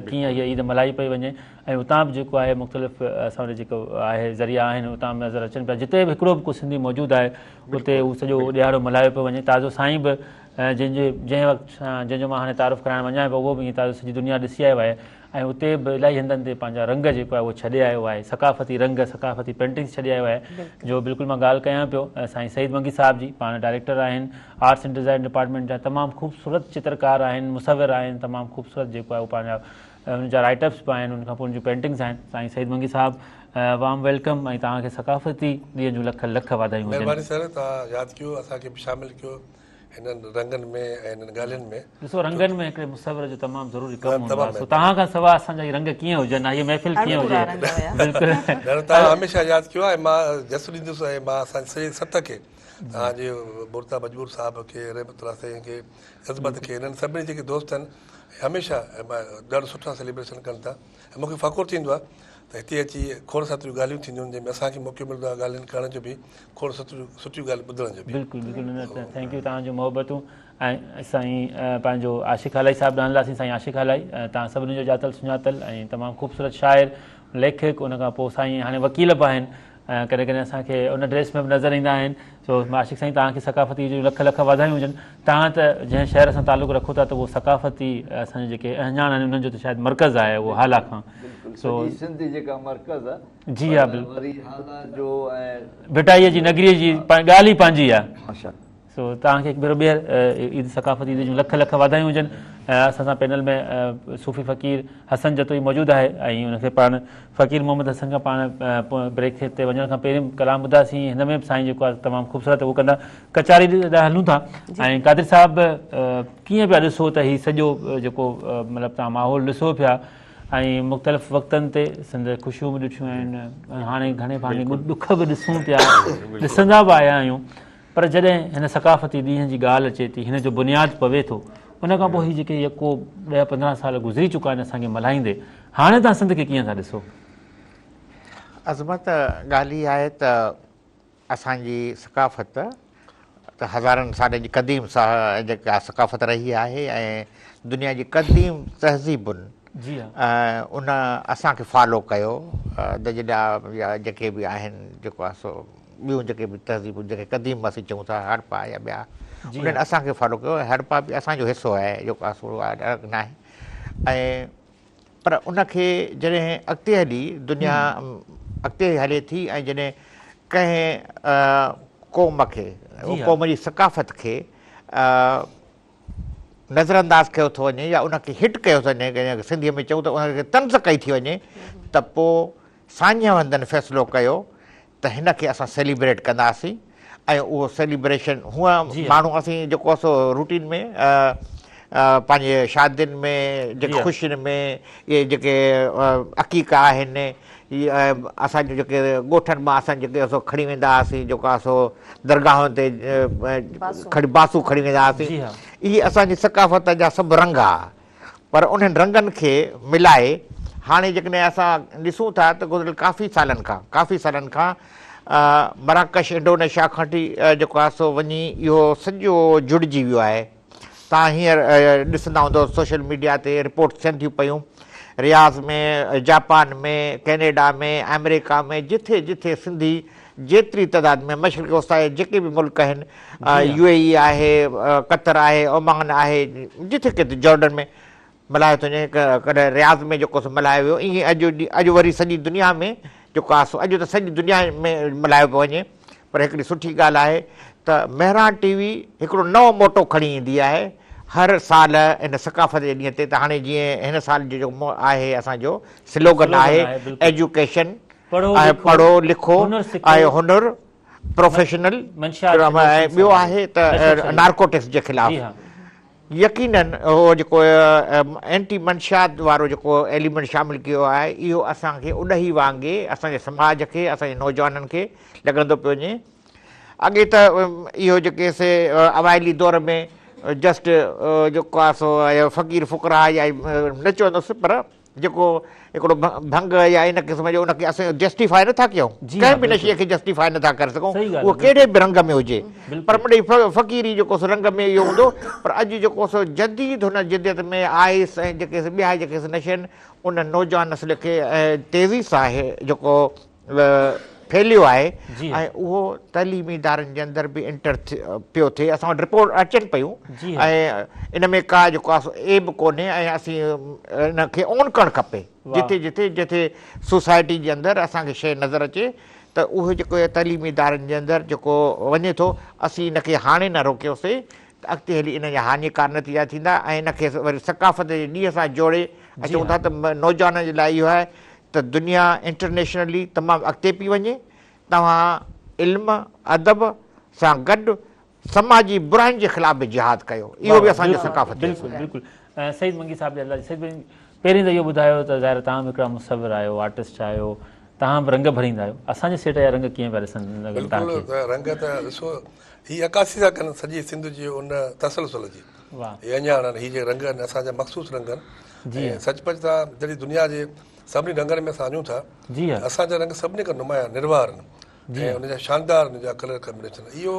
ڪيئن هيء عيد ملهائي پئي وڃي ۽ اتان به جيڪو آهي مختلف اسان وٽ جيڪو آهي ذريعا آهن اتان به نظر اچن پيا جتي به هڪڙو به ڪو سنڌي موجود آهي اتي هو سڄو ڏهاڙو ملهايو پيو وڃي تازو سائين به جنهن جي جنهن وقت جنهن جو مان هاڻي تعارف ڪرائڻ وڃان پيو اهو به ائين تازو سڄي دنيا ڏسي آيو آهي ۽ اتي به الاهي هنڌن تي پنهنجا رنگ جيڪو آهي اهو ڇڏي آيو آهي ثقافتي رنگ ثقافتي پينٽنگس ڇڏي آيو آهي جو بلڪل مان ڳالهه ڪيان پيو سائين سعيد منگي صاحب جي پاڻ ڊائريڪٽر آهن آرٽس اينڊ ڊزائن ڊپارٽمينٽ جا تمام خوبصورت چترڪار آهن مصور آهن تمام خوبصورت جيڪو آهي اهو پنهنجا ان جا رائٽ اپس به آهن ان کان پوء ان جون پينٽنگس آهن سائين سعيد منگي صاحب وارم welcome ۽ توهان کي ثقافتي ڏينهن جون لک لک واڌايون هجن. مهرباني سر توهان ياد ڪيو اسان کي به شامل ڪيو هنن رنگن ۾ ۽ هنن ڳالهين ۾. ڏسو رنگن ۾ هڪڙي مصور جو تمام ضروري ڪم هوندو آهي سو توهان کان سوا اسان جا هي رنگ ڪيئن هجن ها هي محفل ڪيئن هجي بلڪل. نه توهان هميشه ياد ڪيو آهي مان جس ڏيندس ۽ مان اسان جي سڄي سٿ کي توهان جي مرتضيٰ مجبور صاحب کي رحمت الله سائين کي عظمت کي هنن سڀني جيڪي دوست آهن هميشه ڏاڍو سٺا سيليبريشن ڪن ٿا ۽ مون کي فخر ٿيندو آهي ته هتي اچي کوڙ ساتريون ڳالهيون ٿينديون آهن جنهن ۾ اسان کي موقعو ملندو آهي ڳالهين ڪرڻ جو به کوڙ سٽيون سٺيون ڳالهيون ٻڌڻ جو به. بلڪل بلڪل نه نه thank you توهان جون محبتون ۽ سائين پنهنجو عاشق هالائي صاحب ڏانهن هلنداسين سائين عاشق هالائي توهان سڀني جو ڄاتل سڃاتل ۽ تمام خوبصورت شاعر ليکڪ ان کان پوء سائين هاڻي وڪيل به آهن ڪڏهن ڪڏهن اسان کي ان ڊريس ۾ به نظر ايندا آهن سو عاشق سائين توهان کي ثقافتي عيد جون لک لک واڌايون هجن توهان ته جنهن شهر سان تعلق رکو ٿا ته اهو ثقافتي اسان جا جيڪي اهڃاڻ آهن انهن جو ته شايد مرڪز آهي اهو هالا کان سو سڄي سنڌ جيڪا مرڪز آهي جي ها بلڪل وري هالا جو ۽ ڀٽائيء جي نگريء جي ڳالهه ئي پنهنجي آهي سو توهان کي هڪ ڀيرو ٻيهر عيد ثقافتي عيد جون لک لک واڌايون هجن اسان سان پينل ۾ صوفي فقير حسن جتوئي موجود آهي ۽ ان کي پاڻ فقير محمد حسن کان پاڻ بريڪ تي وڃڻ کان پهرين ڪلام ٻڌاسين هن ۾ به سائين جيڪو آهي تمام خوبصورت اهو ڪندا ڪچهري ڏانهن هلون ٿا ۽ قادر صاحب ڪيئن پيا ڏسو ته هي سڄو جيڪو مطلب توهان ماحول ڏسو پيا ۽ مختلف وقتن تي سنڌ خوشيون به ڏٺيون آهن هاڻي گهڻي ڀاڱي ڏک به ڏسون پيا ڏسندا به آيا آهيون پر جڏهن هن ثقافتي ڏينهن جي ڳالهه اچي ٿي، هن جو بنياد پوي ٿو، ان کان پوء هي جيڪي يڪو ڏهه 15 سال گذري چڪا آهن اسان کي ملهائيندي، هاڻي توهان سنڌ کي ڪيئن ٿا ڏسو؟ عظمت، ڳالهه هي آهي ته اسان جي ثقافت ته هزارن سالن جي قديم جيڪا ثقافت رهي آهي ۽ دنيا جي قديم تهذيبن ان اسان کي فالو ڪيو، دجله يا جيڪي به آهن جيڪو آهي سو ٻيون جيڪي به تهذيبون جيڪي قديم اسين چئون ٿا هڙپا يا ٻيا انهن اسان کي فالو ڪيو ۽ هڙپا به اسان جو حصو آهي جيڪو آهي سو الڳ ناهي ۽ پر ان کي جڏهن اڳتي هلي دنيا اڳتي هلي ٿي ۽ جڏهن ڪنهن قوم کي قوم جي ثقافت کي نظرانداز ڪيو ٿو وڃي يا ان کي هٽ ڪيو ٿو وڃي، سنڌيء ۾ چئون ته ان کي طنز ڪئي ٿي وڃي ته پوء ساڃاهه وندن فيصلو ڪيو ته هن کي اسان سيليبريٽ ڪنداسين ۽ اهو سيليبريشن هونء ماڻهو اسين جيڪو سو روٽين ۾ پنهنجي شادين ۾ جيڪي خوشين ۾ اهي جيڪي عقيقا آهن اسان جو جيڪي ڳوٺن مان اسان جيڪي سو کڻي ويندا هئاسين جيڪو آهي سو درگاهن تي کڻي باسون کڻي ويندا هئاسين اهي اسان جي ثقافت جا سڀ رنگ هئا پر انهن رنگن کي ملائي هاڻي جيڪڏهن اسان ڏسون ٿا ته گذريل ڪافي سالن کان ڪافي سالن کان مراڪش انڊونيشيا کان وٺي جيڪو آهي سو وڃي اهو سڄو جڙجي ويو آهي توهان هينئر ڏسندا هوندؤ سوشل ميڊيا تي رپورٽس ٿين ٿيون پيون رياض ۾ جاپان ۾ ڪينيڊا ۾ آمريڪا ۾ جٿي جٿي سنڌي جيتري تعداد ۾ مشرق وسطيٰ جا جيڪي به ملڪ آهن يو اي اي آهي قطر آهي عمان آهي جٿي ڪٿي جارڊن ۾ ملهايو ٿو وڃي ڪڏهن رياض ۾ جيڪو سو ملهايو ويو ائين اڄ اڄ وري سڄي دنيا ۾ جيڪو آهي سو اڄ ته سڄي دنيا ۾ ملهايو پيو وڃي پر هڪڙي سٺي ڳالهه آهي ته مهراڻ ٽي وي هڪڙو نئون موٽو کڻي ايندي آهي هر سال ان ثقافت جي ڏينهن تي ته هاڻي جيئن هن سال جو جيڪو آهي اسان جو سلوگن آهي ايجوڪيشن ۽ پڙهو لکو ۽ هنر پروفيشنل ۽ ٻيو آهي ته نارڪوٽڪس جي خلاف يقينن اهو جيڪو اينٽي منشيات وارو جيڪو ايليمينٽ شامل ڪيو آهي اهو اسان کي اڏهي وانگي اسان جي سماج کي اسان جي نوجوانن کي لڳندو پيو وڃي اڳي ته اهو جيڪي سي اوائلي دور ۾ جسٽ جيڪو آهي سو فقير فقراء يا نه چوندس پر جيڪو هڪڙو ڀنگ يا ان قسم جو ان کي اسين جسٽيفائي نٿا ڪيون ڪنهن به نشي کي جسٽيفائي نٿا ڪري سگهون اهو ڪهڙي به رنگ ۾ هجي پر مڙئي فقيري جيڪو سو رنگ ۾ اهو هوندو پر اڄ جيڪو سو جديد هن جديت ۾ آئس ۽ جيڪي سي ٻيا جيڪي سي نشي آهن ان نوجوان نسل کي تيزي سان جيڪو ڦهليو آهي ۽ اهو تعليمي ادارن جي اندر به انٽر پيو ٿئي اسان وٽ رپورٽ اچن پيون ۽ ان ۾ ڪا جيڪو آهي سو عيب ڪونهي ۽ اسين ان کي اون ڪرڻ کپي جتي جتي جتي سوسائٽي جي اندر اسان کي شيء نظر اچي ته اهو جيڪو تعليمي ادارن جي اندر جيڪو وڃي ٿو اسين ان کي هاڻي نه روڪيوسي ته اڳتي هلي ان جا هاڃيڪار نتيجا ٿيندا ۽ ان کي وري ثقافت جي ڏينهن سان جوڙي اچون ٿا ته نوجوانن جي لاء اهو آهي ته دنيا انٽرنيشنلي تمام اڳتي پئي وڃي، توهان علم ادب سان گڏ سماجي براين جي خلاف به جهاد ڪيو، اهو به اسان جو ثقافتي بلڪل بلڪل سعيد منگي صاحب جي الله سعيد منگي پهرين ته اهو ٻڌايو ته ظاهر توهان به هڪڙا مصور آهيو آرٽسٽ آهيو توهان به رنگ ڀريندا آهيو اسان جي سيٽ جا رنگ ڪيئن پيا ڏسن لڳن توهان کي؟ بلڪل رنگ ته ڏسو هي عڪاسي ٿا ڪن سڄي سنڌ جي ان تسلسل جي هي اهڃاڻ آهن هي جيڪي رنگ آهن اسان جا مخصوص رنگ آهن ۽ سچ پچ ته جڏهن دنيا جي سڀني رنگن ۾ اسان وڃون ٿا ته اسان جا رنگ سڀني کان نمايان نروار آهن ۽ ان جا شاندار ان جا ڪلر ڪمبينيشن اهو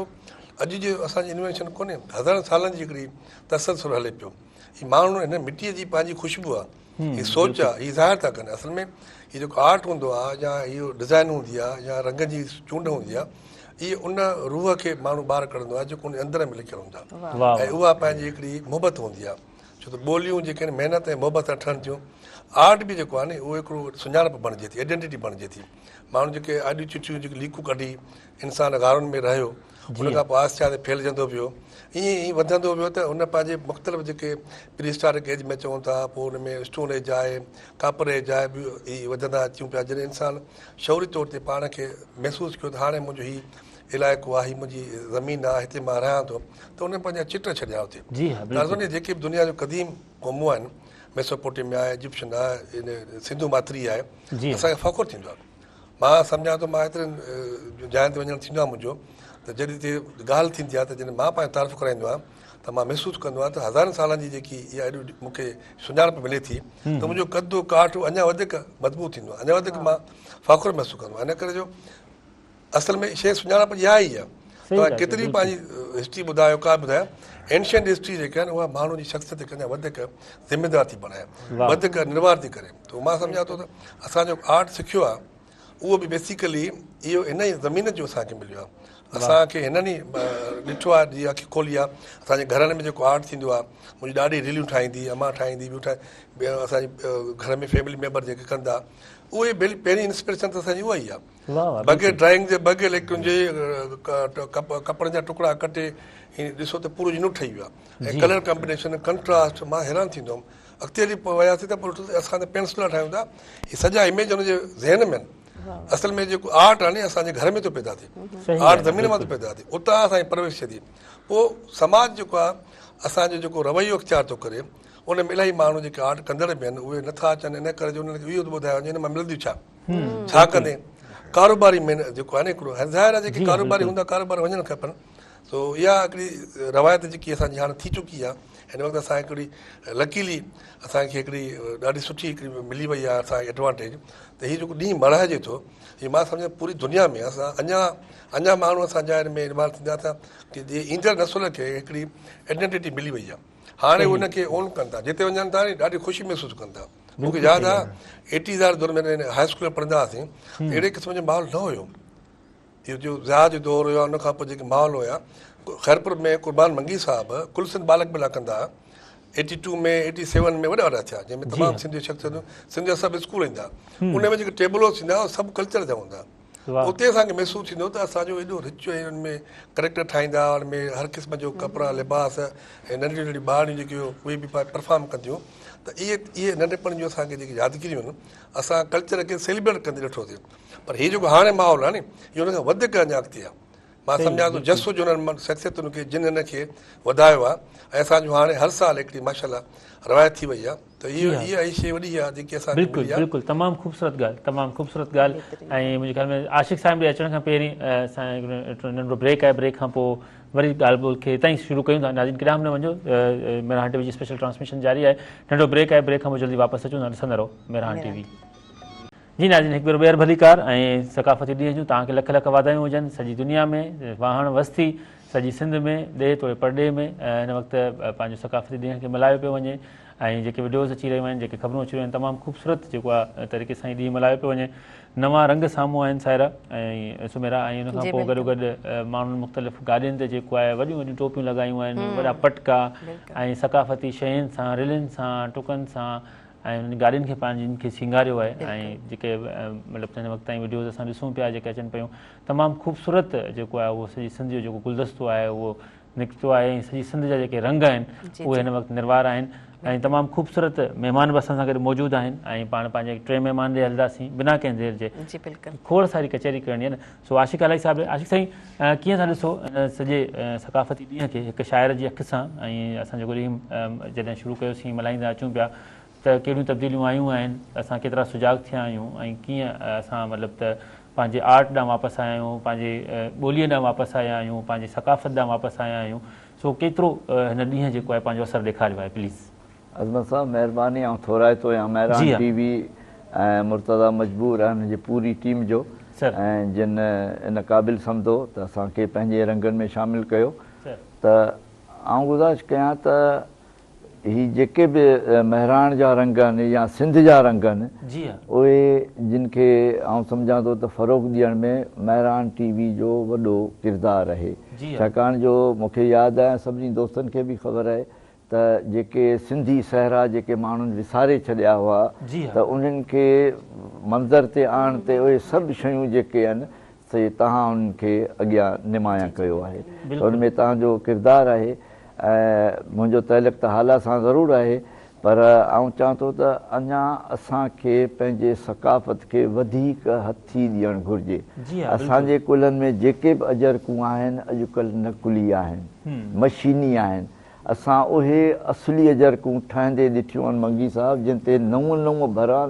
اڄ جي اسان جي انوينشن ڪونهي هزارن سالن جي هڪڙي تسلسل هلي پيو هي ماڻهو هن مٽيء جي پنهنجي خوشبو آهي هي سوچ آهي هي ظاهر ٿا ڪن اصل ۾ هي جيڪو آرٽ هوندو آهي يا اهو ڊزائن هوندي آهي يا رنگن جي چونڊ هوندي آهي اهي ان روح کي ماڻهو ٻاهر ڪڍندو آهي جيڪو ان جي اندر ۾ لڪيل هوندو آهي ۽ اها پنهنجي هڪڙي محبت هوندي آهي ڇو ته ٻوليون جيڪي آهن محنت ۽ محبت سان ٺهن ٿيون. آرٽ به جيڪو آهي نه اهو هڪڙو سڃاڻپ بڻجي ٿي، آئيڊينٽيٽي بڻجي ٿي. ماڻهو جيڪي آڏيون چٺيون جيڪي ليڪون ڪڍي انسان غارن ۾ رهيو ان کان پوء آهستي آهستي ڦهلجندو ويو ائين ئي وڌندو ويو ته ان پنهنجي مختلف جيڪي پري هسٽارڪ ايج ۾ چون ٿا پوء ان ۾ اسٽون ايج آهي ڪاپر ايج آهي ٻيو هي وڌندا اچون پيا جڏهن انسان شعوري طور تي پاڻ کي محسوس ڪيو ته هاڻي منهنجو هي علائقو آهي، هي منهنجي زمين آهي، هتي مان رهان ٿو ته انهن پنهنجا چٽ ڇڏيا اتي. تازو جيڪي به دنيا جون قديم قومون آهن، ميسوپوٽيميا آهي، ايجپشن آهي، سنڌو ماٿري آهي، اسان کي فخر ٿيندو آهي. مان سمجهان ٿو مان ايترين جاين تي وڃڻ ٿيندو آهي منهنجو ته جڏهن هتي ڳالهه ٿيندي آهي ته جڏهن مان پنهنجو تعارف ڪرائيندو آهيان ته مان محسوس ڪندو آهيان ته هزارن سالن جي جيڪي اها ايڏي مون کي سڃاڻپ ملي ٿي ته منهنجو قد و ڪاٺ اڃا وڌيڪ مضبوط ٿيندو آهي، اڃا وڌيڪ مان فخر محسوس ڪندو آهيان. ان ڪري جو اصل ۾ شيء سڃاڻپ اها ئي آهي. توهان ڪيتري به پنهنجي هسٽري ٻڌايو ڪا به ٻڌايو اينشنٽ هسٽري جيڪا آهي اها ماڻهو جي شخصيت کي اڃا وڌيڪ ذميدار ٿي بڻائي وڌيڪ نروار ٿي ڪري ته مان سمجهان ٿو ته اسان جو آرٽ سکيو آهي اهو به بيسيڪلي اهو هن ئي زمين جو اسان کي مليو آهي اسان کي هنن ئي ڏٺو آهي جي اک کولي آهي اسان جي گهرن ۾ جيڪو آرٽ ٿيندو آهي منهنجي ڏاڏي ريليون ٺاهيندي امان ٺاهيندي ٻيون ٺاهي اسان جي گهر ۾ فيملي ميمبر جيڪي ڪندا. اهي پهرين انسپريشن ته اسان جي اها ئي آهي. بغير ڊرائنگ جي بغير ليڪن جي ڪپڙن جا ٽڪڙا ڪٽي ڏسو ته پورو يونٽ ٺهي ويو آهي ۽ ڪلر ڪمبينيشن ڪنٽراسٽ مان حيران ٿيندو هوم اڳتي هلي پوء وياسين ته پوء ڏٺو ته اسان ته پينسل ٺاهيون ٿا هي سڄا اميج هن جي ذهن ۾ آهن اصل ۾ جيڪو آرٽ آهي نه اسان جي گهر ۾ ٿو پيدا ٿئي آرٽ زمين مان ٿو پيدا ٿئي اتان اسان جي پرورش ٿئي ٿي پوء سماج جيڪو آهي اسان جو جيڪو رويو اختيار ٿو ڪري ان ۾ الاهي ماڻهو جيڪي آرٽ ڪندڙ به آهن اهي نٿا اچن ان ڪري جو انهن کي اهو ٿو ٻڌايو وڃي ان مان ملنديون ڇا ڇا ڪندين ڪاروباري مين جيڪو آهي نه هڪڙو ظاهر آهي جيڪي ڪاروباري هوندا ڪاروبار وڃڻ کپن سو اها هڪڙي روايت جيڪي اسان جي هاڻي ٿي چڪي آهي هن وقت اسان هڪڙي لڪيلي اسان کي هڪڙي ڏاڍي سٺي هڪڙي ملي وئي آهي اسان کي ايڊوانٽيج ته هي جيڪو ڏينهن ملهائجي ٿو هي مان سمجهان پوري دنيا ۾ اسان اڃا اڃا ماڻهو اسان جا هن ۾ انوالو ٿيندا ته جي ايندڙ نسل کي هڪڙي آئيڊينٽيٽي ملي وئي آهي هاڻي ان کي اون ڪن ٿا جتي وڃن ٿا ڏاڍي خوشي محسوس ڪن ٿا مون کي ياد آ ايٽيز واري دور ۾ هاء اسڪول ۾ پڙهندا هئاسين ته اهڙي قسم جو ماحول نه هيو اهو جو ضياء جو دور هيو ان کان پوء جيڪي ماحول هيا خيرپور ۾ قربان منگي صاحب ڪل سنڌ ٻالڪ ميلا ڪندا هئا 82 ۾ 87 ۾ وڏا وڏا ٿيا جنهن ۾ تمام سنڌ جون شخصيتون سنڌ جا سڀ اسڪول ايندا ان ۾ جيڪي ٽيبلوز ٿيندا هئا سڀ ڪلچر جا هوندا اتي اسان کي محسوس ٿيندو ته اسان جو ايڏو رچ ۽ ان ۾ ڪريڪٽر ٺاهيندا ان ۾ هر قسم جو ڪپڙا لباس ۽ ننڍڙيون ننڍڙيون ٻارڙيون جيڪي اهي به پرفارم ڪنديون ته اهي اهي ننڍپڻ جون اسان کي جيڪي يادگيريون آهن اسان ڪلچر کي سيليبريٽ ڪندي ڏٺوسين پر هي جيڪو هاڻي ماحول آهي نه اهو ان کان وڌيڪ اڃا اڳتي آهي مان سمجهان ٿو جس هجي انهن شخصيتن کي جن هن کي وڌايو آهي ۽ اسان جو هاڻي هر سال هڪڙي ماشاءالله روايت ٿي وئي آهي ته هي اها شيء وڏي آهي جيڪي اسان کي بلڪل ملي آهي. بلڪل تمام خوبصورت ڳالهه تمام خوبصورت ڳالهه ۽ منهنجي خيال ۾ عاشق صاحب ڏي اچڻ کان پهرين اسان هڪڙو ننڍڙو بريڪ آهي بريڪ کان پوء وري ڳالهه ٻولهه کي هتان ئي شروع ڪيون ٿا ناظرين ڪيڏانهن به نه وڃجو مهراڻ ٽي وي جي اسپيشل ٽرانسميشن جاري آهي ننڍڙو بريڪ آهي بريڪ کان پوء جلدي واپس اچون ٿا ڏسندا رهو مهراڻ ٽي وي. جي ناظرين هڪ ڀيرو ٻيهر ڀليڪار ۽ ثقافتي ڏينهن جون توهان کي لک لک واڌايون هجن سڄي دنيا ۾ واهڻ وستي سڄي سنڌ ۾ ڏيهه توڙي پرڏيهه ۾ هن وقت پنهنجو ثقافتي ڏينهن کي ملهايو پيو وڃي ۽ جيڪي وڊيوز اچي رهيون آهن جيڪي خبرون اچي رهيون آهن تمام خوبصورت جيڪو آهي طريقي سان هي ڏينهن ملهايو پيو وڃي نوان رنگ سامهون آهن سائره ۽ سميرا ۽ ان کان پوء گڏو گڏ ماڻهن مختلف گاڏين تي جيڪو آهي وڏيون وڏيون ٽوپيون لڳايون آهن وڏا پٽڪا ۽ ثقافتي شين سان رلين سان ٽڪن سان ۽ انهن گاڏين کي پنهنجن کي سينگاريو آهي ۽ جيڪي مطلب هن وقت تائين وڊيوز اسان ڏسون پيا جيڪي اچن پيون تمام خوبصورت جيڪو آهي اهو سڄي سنڌ جو جيڪو گلدستو آهي اهو نڪتو آهي ۽ سڄي سنڌ جا جيڪي رنگ آهن اهي هن وقت نروار آهن ۽ تمام خوبصورت مهمان به اسان سان گڏ موجود آهن ۽ پاڻ پنهنجي ٽئين مهمان ڏي هلنداسين بنا ڪنهن دير جي کوڙ ساري ڪچهري ڪرڻي آهي نه سو عاشق الاهي صاحب عاشق سائين ڪيئن ٿا ڏسو ان سڄي ثقافتي ڏينهن کي هڪ شاعر جي اک سان ۽ اسان جيڪو ڏينهن جڏهن شروع ڪيوسين ملهائيندا اچون پيا ته ڪهڙيون تبديليون آيون آهن اسان ڪيترا سجاڳ ٿيا آهيون ۽ ڪيئن اسان مطلب ته پنهنجي آرٽ ڏانهن واپس آيا آهيون پنهنجي ٻوليء ڏانهن واپس آيا آهيون پنهنجي ثقافت ڏانهن واپس آيا آهيون سو ڪيترو هن ڏينهن جيڪو آهي پنهنجو اثر ڏيکاريو آهي پليز. عظمت صاحب مهرباني آئون ٿورائتو آهيان مهراڻ ٽي وي ۽ مرتضيٰ مجبور ۽ ان جي پوري ٽيم جو ۽ جن ان قابل سمجهو ته اسان کي پنهنجي رنگن ۾ شامل ڪيو ته آئون گذارش ڪيان ته هي جيڪي به مهراڻ جا رنگ آهن يا سنڌ جا رنگ آهن اهي جن کي آئون سمجهان ٿو ته فروغ ڏيڻ ۾ مهراڻ ٽي وي جو وڏو ڪردار آهي ڇاڪاڻ جو مون کي ياد آهي ۽ سڀني دوستن کي به خبر آهي ته جيڪي سنڌي سهرا جيڪي ماڻهن وساري ڇڏيا هئا ته انهن کي منظر تي آڻڻ تي اهي سڀ شيون جيڪي آهن سي توهان انهن کي اڳيان نمايان ڪيو آهي ته ان ۾ توهان جو ڪردار آهي ۽ منهنجو تعلق ته هالا سان ضرور آهي پر آئون چوان ٿو ته اڃا اسان کي پنهنجي ثقافت کي وڌيڪ هٿي ڏيڻ گهرجي. اسان جي ڪلهن ۾ جيڪي به اجرڪون آهن اڄڪلهه نقلي آهن، مشيني آهن. اسان اهي اصلي اجرڪون ٺهندي ڏٺيون آهن منگي صاحب جن تي نو نو ڀرا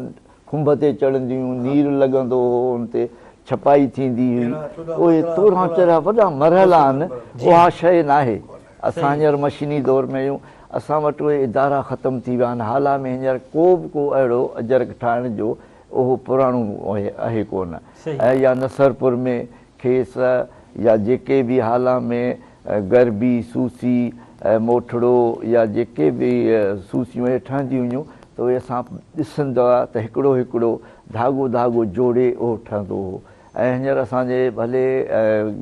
کنڀ تي چڙهنديون هيون، نير لڳندو هو ان تي ڇپائي ٿيندي هئي، اهي تورهان چريا وڏا مرحلا آهن، اها شيء ناهي. اسان هينئر مشيني دور ۾ آهيون، اسان وٽ اهي ادارا ختم ٿي ويا آهن، هالا ۾ هينئر ڪو به ڪو اهڙو اجرڪ ٺاهڻ جو اهو پراڻو اهي ڪونه ۽ يا نصرپور ۾ کيس يا جيڪي به هالا ۾ گربي، سوسي، موٺڙو يا جيڪي به سوسيون اهي ٺهنديون هيون ته اهي اسان ڏسندا ته هڪڙو هڪڙو ڌاڳو ڌاڳو جوڙي اهو ٺهندو هو ۽ هينئر اسان جي ڀلي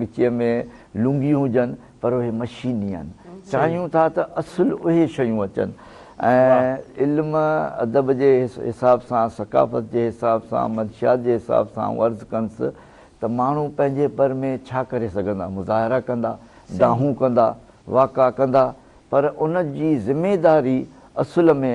ڳچيء ۾ لونگيون هجن پر اهي مشيني آهن. چاهيون ٿا ته اصل اهي شيون اچن. ۽ علم ادب جي حساب سان، ثقافت جي حساب سان، منشيات جي حساب سان آئون عرض ڪندس ته ماڻهو پنهنجي پر ۾ ڇا ڪري سگهندا؟ مظاهرا ڪندا، دانهون ڪندا، واڪا ڪندا پر ان جي ذميداري اصل ۾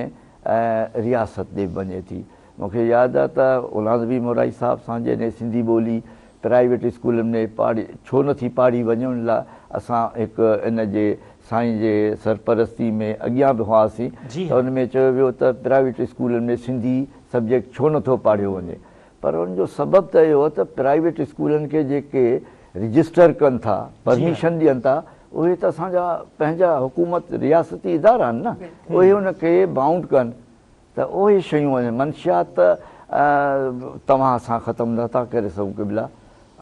رياست ڏي وڃي ٿي. مون کي ياد آهي ته غلام نبي مورائي صاحب سان جڏهن سنڌي ٻولي پرائيويٽ اسڪولن ۾ پاڙهي ڇو نه ٿي پاڙهي وڃي ان لاء اسان هڪ ان جي سائين جي سرپرستي ۾ اڳيان به هئاسين ته ان ۾ چيو ويو ته پرائيويٽ اسڪولن ۾ سنڌي سبجيڪٽ ڇو نه ٿو پاڙهيو وڃي پر ان جو سبب ته اهو ته پرائيويٽ اسڪولن کي جيڪي رجسٽر ڪن ٿا پرميشن ڏين ٿا اهي ته اسان جا پنهنجا حڪومت رياستي ادارا آهن نه اهي ان کي بائونڊ ڪن ته اهي شيون آهن منشيات ته توهان اسان ختم نه ٿا ڪري سگهون قبلا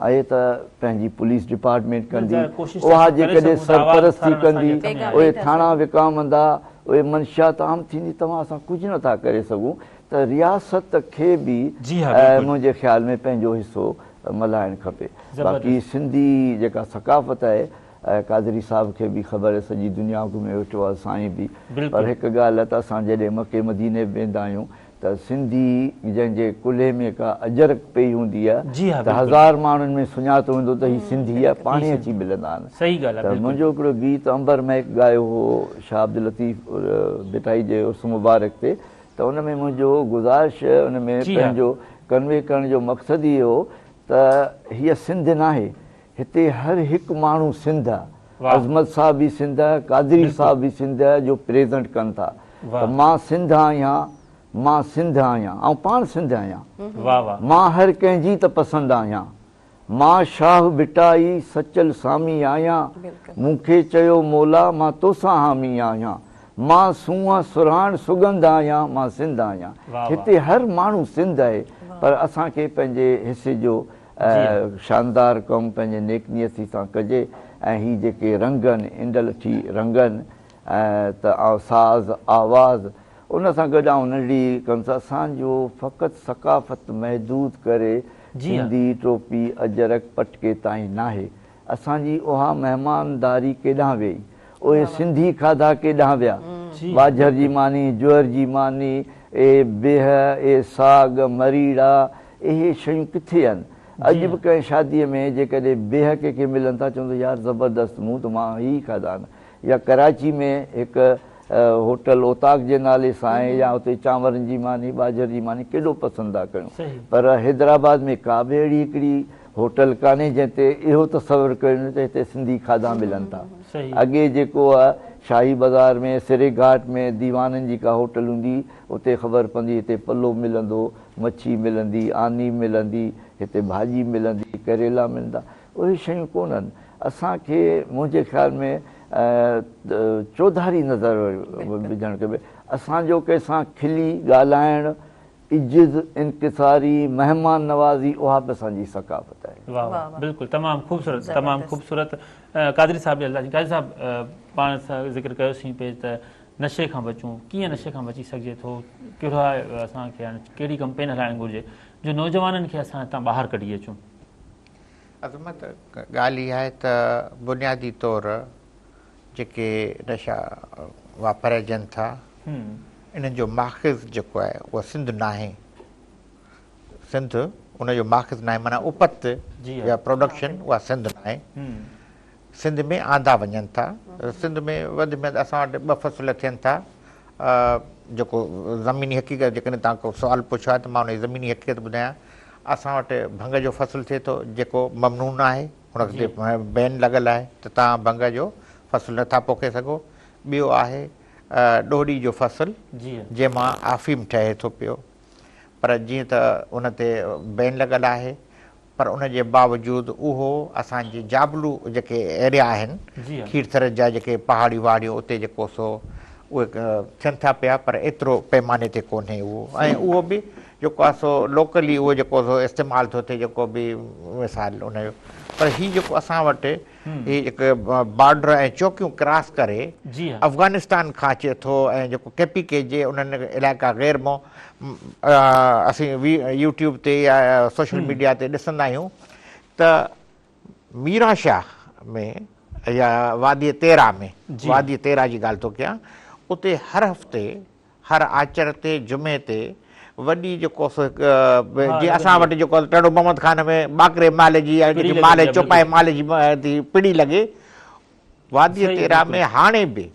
اهي ته پنهنجي پوليس ڊپارٽمينٽ ڪندي اها جيڪڏهن سرپرستي ڪندي اهي ٿاڻا وڪامندا اهي منشيات عام ٿيندي توهان اسان ڪجهه نه ٿا ڪري سگهون ته رياست کي به منهنجي خيال ۾ پنهنجو حصو ملهائڻ کپي باقي سنڌي جيڪا ثقافت آهي قادري صاحب کي به خبر آهي سڄي دنيا گهمي ويٺو آهي سائين به پر هڪ ڳالهه آهي ته اسان جڏهن مڪي مديني به ويندا آهيون ته سنڌي جنهن جي ڪلهي ۾ ڪا اجرڪ پئي هوندي آهي ته هزار ماڻهن ۾ سڃاتو ويندو ته هي سنڌي آهي پاڻهي اچي ملندا آهن ته منهنجو هڪڙو گيت عنبر مهڪ ڳايو هو شاهه عبداللطيف ڀٽائي جي عرس مبارڪ تي ته ان ۾ منهنجو گذارش ان ۾ پنهنجو ڪنوي ڪرڻ جو مقصد اهو هو ته هيء سنڌ ناهي هتي هر هڪ ماڻهو سنڌ آ، عظمت صاحب به سنڌ آ، قادري صاحب به سنڌ آ جو پريزنٽ ڪن ٿا ته مان سنڌ آهيان، مان سنڌ آهيان، آئون پاڻ سنڌ آهيان، مان هر ڪنهن جي ته پسند آهيان، مان شاهه ڀٽائي سچل سامي آهيان، مون کي چيو مولا مان توسان حامي آهيان، مان سونهن سرهاڻ سڳنڌ آهيان، مان سنڌ آهيان. هتي هر ماڻهو سنڌ آهي پر اسان کي پنهنجي حصي جو شاندار ڪم پنهنجي نيڪ نيتي سان ڪجي ۽ هي جيڪي رنگ آهن انڊلٺي رنگ آهن ته ساز آواز ان سان گڏ آئون ننڍڙي ڪندس اسان جو فقط ثقافت محدود ڪري سنڌي ٽوپي اجرڪ پٽڪي تائين ناهي اسان جي اها مهمانداري ڪيڏانهن ويئي؟ اهي سنڌي کاڌا ڪيڏانهن ويا؟ ٻاجهر جي ماني، جوئر جي ماني، اهي بيهه، اهي ساڳ، مريڙا، اهي شيون ڪٿي آهن؟ اڄ به ڪنهن شاديء ۾ جيڪڏهن بيهه ڪنهن کي ملن ٿا، چوندو يار زبردست مون ته مان هي ئي کاڌا آهن. يا ڪراچي ۾ هڪ هوٽل اوطاق جي نالي سان آهي يا اتي چانورن جي ماني، ٻاجهر جي ماني ڪيڏو پسند ٿا ڪيون. پر حيدرآباد ۾ ڪا به اهڙي هڪڙي هوٽل ڪانهي جنهن تي اهو تصور ڪيو وڃي ته هتي سنڌي کاڌا ملن ٿا. اڳي جيڪو شاهي بازار ۾ سري گهاٽ ۾ ديوانن جي ڪا هوٽل هوندي اتي خبر پوندي هتي پلو ملندو، مڇي ملندي، آني ملندي، هتي ڀاڄي ملندي، ڪريلا ملندا. اهي شيون ڪونهن. اسان کي منهنجي خيال ۾ چوڌاري نظر وجهڻ کپي. اسان جو ڪنهن سان کلي ڳالهائڻ، عجز، انڪساري، مهمان نوازي اها به اسان جي ثقافت آهي. واه واه بلڪل تمام خوبصورت تمام خوبصورت قادري صاحب ڏي هلنداسين قادري صاحب پاڻ ذڪر ڪيوسين پئي ته نشي کان بچون ڪيئن نشي کان بچي سگهجي ٿو ڪهڙا اسان کي هاڻي ڪهڙي ڪمپين هلائڻ گهرجي جو نوجوانن کي اسان هتان ٻاهر ڪڍي اچون. عظمت ڳالهه اها آهي ته بنيادي طور جيڪي نشا واپرائجن ٿا انهن جو ماخذ جيڪو آهي اها سنڌ ناهي. سنڌ ان جو ماخذ ناهي معنيٰ اپت يا پروڊڪشن اها سنڌ ناهي. سنڌ ۾ آندا وڃن ٿا. سنڌ ۾ وڌ ۾ وڌ اسان وٽ ٻه فصل ٿين ٿا جيڪو زميني حقيقت جيڪڏهن توهان ڪو سوال پڇيو آهي ته مان ان جي زميني حقيقت ٻڌايان. اسان وٽ ڀنگ جو فصل ٿئي ٿو جيڪو ممنوع آهي. ان تي بين لڳل آهي ته توهان ڀنگ جو فصل نه ٿا پوکي سگهو. ٻيو آهي ڏوڏي جو فصل جنهن مان آفيم ٺهي ٿو پيو پر جيئن ته ان تي بين لڳل آهي پر ان جي باوجود اهو اسان جي جابلو جيڪي ايريا آهن کيرٿر جا جيڪي پهاڙيون وهاڙيون اتي جيڪو سو اهي ٿين ٿا پيا پر ايترو پيماني تي ڪونهي اهو ۽ اهو به جيڪو آهي سو لوڪلي اهو جيڪو سو استعمال ٿو ٿئي جيڪو به مثال ان جو پر هي جيڪو اسان وٽ هي جيڪي بارڊر ۽ چوڪيون ڪراس ڪري افغانستان کان اچي ٿو ۽ جيڪو ڪي پي ڪي جي انهن علائقا غير مون اسين يوٽيوب تي يا سوشل ميڊيا تي ڏسندا آهيون ته ميران شاهه ۾ يا وادي تيرا ۾ وادي تيرا جي ڳالهه ٿو ڪيان اتي هر هفتي هر آچر تي جمعي تي وڏي جيڪو سو هڪ جيئن اسان وٽ جيڪو ٽنڊو محمد خان ۾ ٻاڪري مال جي يا جيڪي مال چوپائي مال جي ٿي پڙي لڳي وادي تيرا ۾ هاڻي به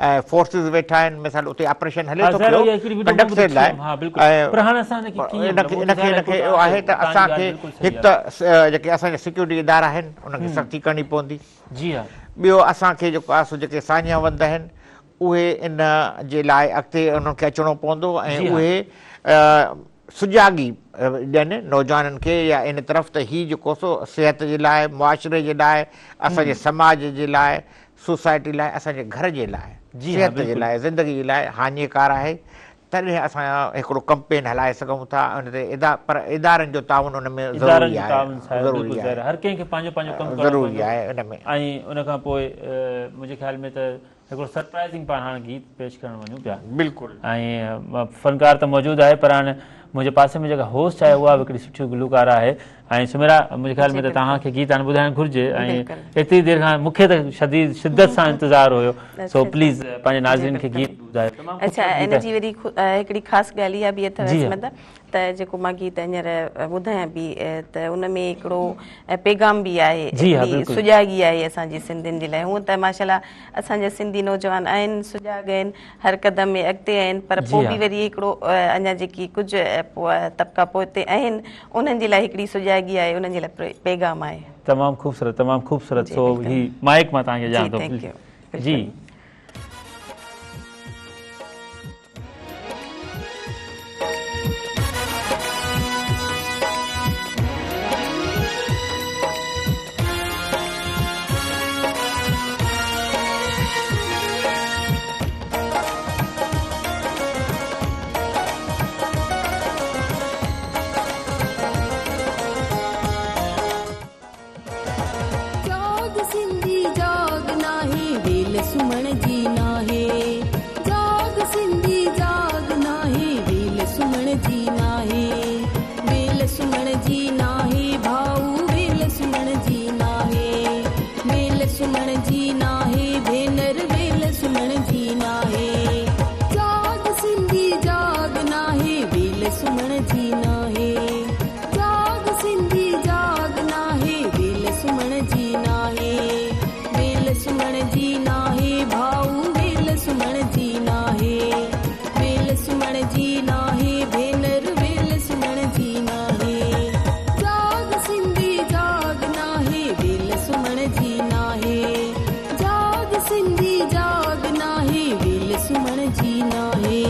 ۽ فورسز ويٺا آهن مثال اتي آپريشن هلي ٿو پيو ڪنڊڪٽ لاء ان کي ان کي ان کي اهو آهي ته اسان کي هڪ ته جيڪي اسان جا سيڪيورٽي ادارا آهن انهن کي سختي ڪرڻي پوندي ٻيو اسان کي جيڪو آهي سو جيڪي ساڃاهه وند آهن اهي ان جي لاء اڳتي انهن کي اچڻو پوندو ۽ اهي سجاڳي ڏين نوجوانن کي يا ان طرف ته هي جيڪو سو صحت جي لاء معاشري جي لاء اسان جي سماج جي لاء سوسائٽي لاء اسان جي گهر جي لاء صحت جي لاء زندگي جي لاء هاڃيڪار آهي تڏهن اسان هڪڙو ڪمپين هلائي سگهون ٿا ان تي ادا پر ادارن جو تعاون ان ۾ ضروري آهي ضروري آهي هر ڪنهن کي پنهنجو پنهنجو ڪم ڪرڻو ضروري آهي ان ۾ ۽ ان کان پوء منهنجي خيال ۾ ته هڪڙو سرپرائزنگ پاڻ هاڻ گيت پيش ڪرڻ وڃون پيا. بلڪل. ۽ فنڪار ته موجود آهي پر هاڻ منهنجي پاسي ۾ جيڪا هوسٽ آهي اها به هڪڙي سٺي گلوڪاره آهي ۽ سميرا منهنجي خيال ۾ ته توهان کي گيت هاڻ ٻڌائڻ گهرجي ۽ ايتري دير کان مون کي ته شديد شدت سان انتظار هيو سو پليز پنهنجي ناظرين کي گيت ٻڌايو. اڇا ان جي وري هڪڙي خاص ڳالهه اها به اٿو عصمت ته جيڪو مان گيت هينئر ٻڌايان پي ته ان ۾ هڪڙو پيغام به آهي هڪڙي سجاڳي آهي اسان جي سنڌين جي لاء هونء ته ماشاءالله اسان جا سنڌي نوجوان آهن سجاڳ آهن هر قدم ۾ اڳتي آهن پر پوء به وري هڪڙو اڃا جيڪي ڪجهه طبقا پوئتي آهن انهن جي لاء هڪڙي سجاڳي آهي انهن جي لاء پيغام آهي. تمام خوبصورت تمام خوبصورت سو هي مائيڪ مان توهان کي ڏيان ٿو جي. جاڳ سنڌي جاڳ ناهي ويل سمهڻ جي ناهي جاڳ سنڌي جاڳ ناهي ويل سمهڻ جي ناهي ويل سمهڻ جي ناهي ڀائو ويل سمهڻ جي ناهي ويل سمهڻ جي ناهي ڀينر ويل سمهڻ جي ناهي جاڳ سنڌي جاڳ ناهي ويل سمهڻ جي ناهي. جاڳ سنڌي جاڳ ناهي ويل سمهڻ جي ناهي ويل سمهڻ جي ناهي ڀائو ويل سمهڻ جي ناهي ويل سمهڻ جي ناهي ڀينر ويل سمهڻ جي ناهي جاڳ سنڌي جاڳ ناهي ويل سمهڻ جي ناهي جاڳ سنڌي جاڳ ناهي ويل سمهڻ جي ناهي.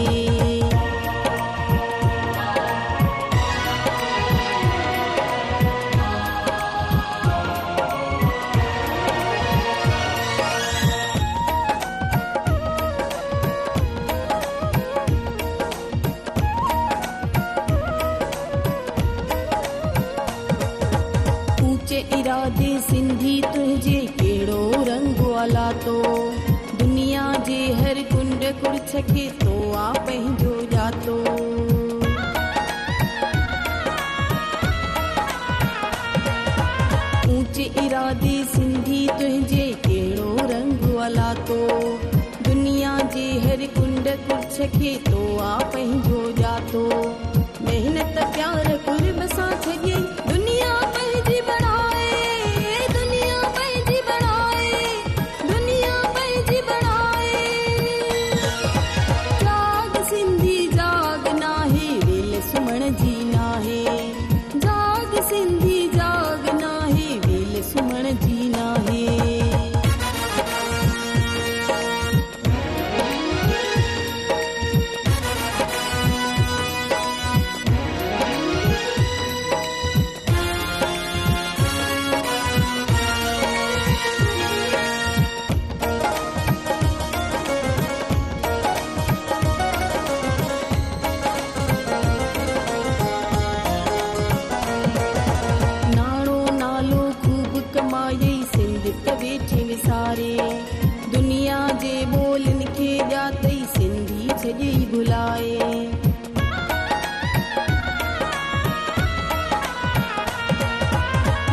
اوچي ارادي سنڌي تنهنجي ڪهڙو رنگ آ لاتو دنيا جي هر ڪنڊ ڪڙڇ کي تو آ پنهنجو ڄاتو. اوچي ارادي سنڌي تنهنجي ڪهڙو رنگ آ لاتو دنيا جي هر ڪنڊ ڪڙڇ کي تو آ پنهنجو ڄاتو محنت پيار قرب سان ڇڏي دنيا پنهنجي بڻائي دنيا پنهنجي بڻائي دنيا پنهنجي بڻائي جاڳ سنڌي جاڳ ناهي ويل سمهڻ جي ناهي جاڳ سنڌي جاڳ ناهي ويل سمهڻ جي ناهي. ناڻو نالو خوب ڪمايئي سنڌ ته ويٺي وساري دنيا جي ٻولين کي ڄاتئي سنڌي ڇڏيئي ڀلائي.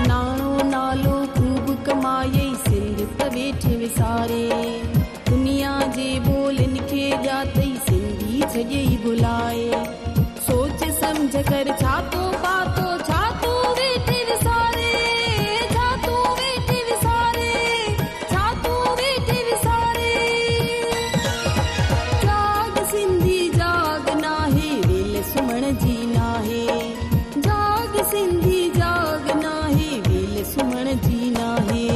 ناڻو نالو خوب ڪمايئي سنڌ ته ويٺي وساري دنيا جي ٻولين کي ڄاتئي سنڌي ڇڏيئي. ڇڏيئي ڀلائي. سوچ سمجهه ڪر ڇا تو پاتو، ڇا تون ويٺي وساري، ڇا تون ويٺي وساري، ڇا تون ويٺي وساري. جاڳ سنڌي جاڳ ناهي ويل سمهڻ جي ناهي، جاڳ سنڌي جاڳ ناهي ويل سمهڻ جي ناهي.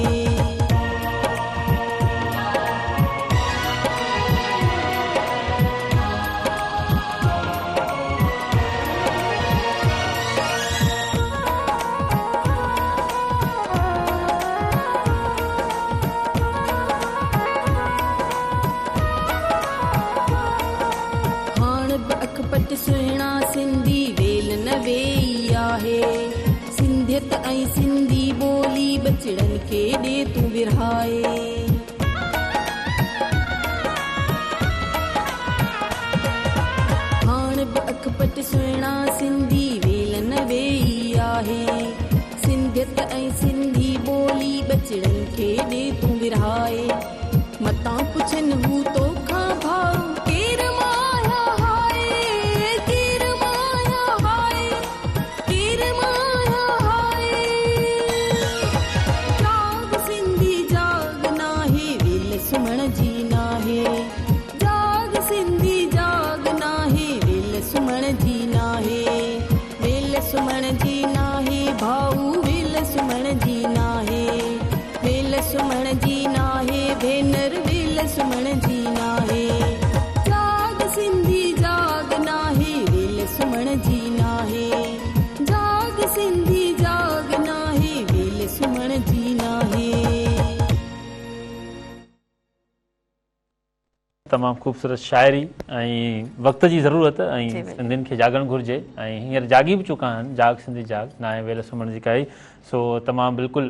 هاڻ به اک پٽ سهڻا سنڌي ويل نه ويئي آهي. سنڌيت ۽ سنڌي ٻولي ٻچڙن کي ڏي تون ورهائي. هاڻ به اک پٽ سهڻا سنڌي ويل نه ويئي آهي. سنڌيت ۽ سنڌي ٻولي ٻچڙن کي ڏي تون ورهائي. متان پڇن هو توکان ڀائو ڪير مان آهيان هاء ڪير مان آهيان هاء ڪير مان آهيان هاء. جاڳ سنڌي جاڳ ناهي ويل سمهڻ جي ناهي. جاڳ سنڌي جاڳ ناهي ويل سمهڻ جي ناهي. ويل سمهڻ جي ناهي ڀائو ويل سمهڻ جي ناهي. ويل سمهڻ جي ناهي ڀينر ويل سمهڻ جي ناهي. جاڳ سنڌي جاڳ ناهي ويل سمهڻ جي ناهي. جاڳ سنڌي جاڳ ناهي ويل سمهڻ جي ناهي. تمام خوبصورت شاعري ۽ وقت جي ضرورت ۽ سنڌين کي جاڳڻ گهرجي ۽ هينئر جاڳي به چڪا آهن جاڳ سنڌي جاڳ ناهي ويل سمهڻ جي ڪائي سو تمام بلڪل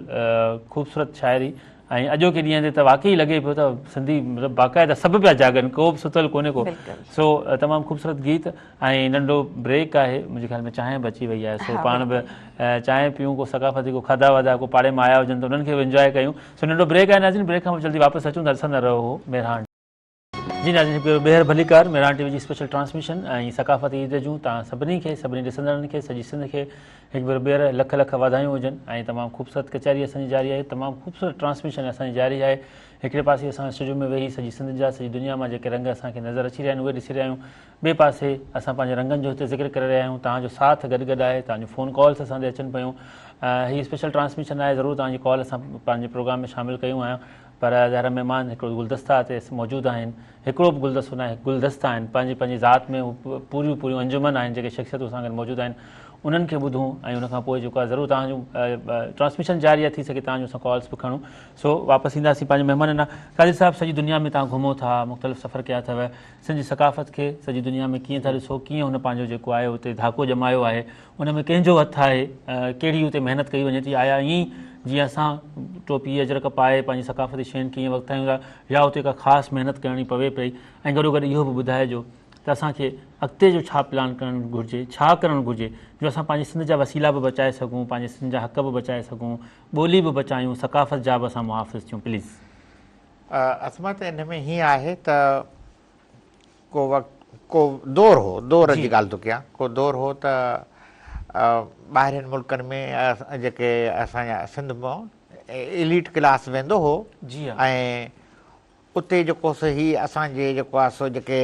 خوبصورت شاعري ۽ اڄوڪي ڏينهن تي ته واقعي لڳي پيو ته سنڌي مطلب باقاعده سڀ پيا جاڳن ڪو به ستل ڪونهي ڪو سو تمام خوبصورت گيت ۽ ننڍو بريڪ آهي منهنجي خيال ۾ چانهه به اچي وئي آهي سو پاڻ به چانهه پيون ڪو ثقافتي ڪو کاڌا واڌا ڪو پاڙي مان آيا هجن ته انهن کي به انجواء ڪيون سو ننڍو بريڪ آهي ناظرين بريڪ کان پوء جلدي واپس اچون ٿا ڏسندا رهو مهراڻ جي ناظرين هڪ ڀيرو ٻيهر ڀليڪار مهراڻ ٽي وي جي اسپيشل ٽرانسميشن ۽ ثقافتي عيد جون توهان سڀني کي سڀني ڏسندڙن کي سڄي سنڌ کي هڪ ڀيرو ٻيهر لک لک واڌايون هجن ۽ تمام خوبصورت ڪچهري اسان جي جاري آهي تمام خوبصورت ٽرانسميشن اسان جي جاري آهي هڪڙي پاسي اسان اسٽوڊيو ۾ ويهي سڄي سنڌ جا سڄي دنيا مان جيڪي رنگ اسان کي نظر اچي رهيا آهن اهي ڏسي رهيا آهيون ٻئي پاسي اسان پنهنجي رنگن جو هتي ذڪر ڪري رهيا آهيون توهان جو ساٿ گڏ گڏ آهي توهان جون فون ڪالس اسان تي اچن پيون هي اسپيشل ٽرانسميشن آهي ضرور توهان جي ڪال اسان پنهنجي پروگرام ۾ شامل ڪيون آهيون پر ظاهر مهمان هڪڙو گلدستا هتي موجود آهن هڪڙو به گلدستو ناهي گلدستا آهن پنهنجي پنهنجي ذات ۾ پوريون پوريون انجمن آهن جيڪي شخصيتون اسان گڏ موجود آهن انهن کي ٻڌون ۽ ان کان پوء جيڪو آهي ضرور توهان جون ٽرانسميشن جاري آهي ٿي سگهي توهان جون اسان ڪالس به کڻون سو واپس اينداسين پنهنجي مهمانن ڏانهن قادر صاحب سڄي دنيا ۾ توهان گهمو ٿا مختلف سفر ڪيا اٿو سنڌ جي ثقافت کي سڄي دنيا ۾ ڪيئن ٿا ڏسو، ڪيئن هن پنهنجو جيڪو آهي اتي ڌاڪو ڄمايو آهي، ان ۾ ڪنهن جو هٿ آهي، ڪهڙي اتي محنت ڪئي وڃي ٿي، آيا ائين ئي جيئن اسان ٽوپي اجرڪ پائي پنهنجي ثقافتي شين کي ائين وقتايون ٿا يا اتي ڪا خاص محنت ڪرڻي پوي پئي ۽ گڏوگڏ اهو به ٻڌائجو ته اسان کي اڳتي جو ڇا پلان ڪرڻ گهرجي، ڇا ڪرڻ گهرجي جو اسان پنهنجي سنڌ جا وسيلا به بچائي سگهون، پنهنجي سنڌ جا حق به بچائي سگهون، ٻولي به بچايون، ثقافت جا به اسان محافظ ٿيون پليز. عظمت ان ۾ هيئن آهي ته ڪو وقت ڪو دور هو، دور جي ڳالهه ٿو ڪيان، ڪو دور هو ته ٻاهرين ملڪن ۾ جيڪي اسان جا سنڌ مان ايليٽ ڪلاس ويندو هو ۽ اتي جيڪو سو هي اسان جي جيڪو آهي سو جيڪي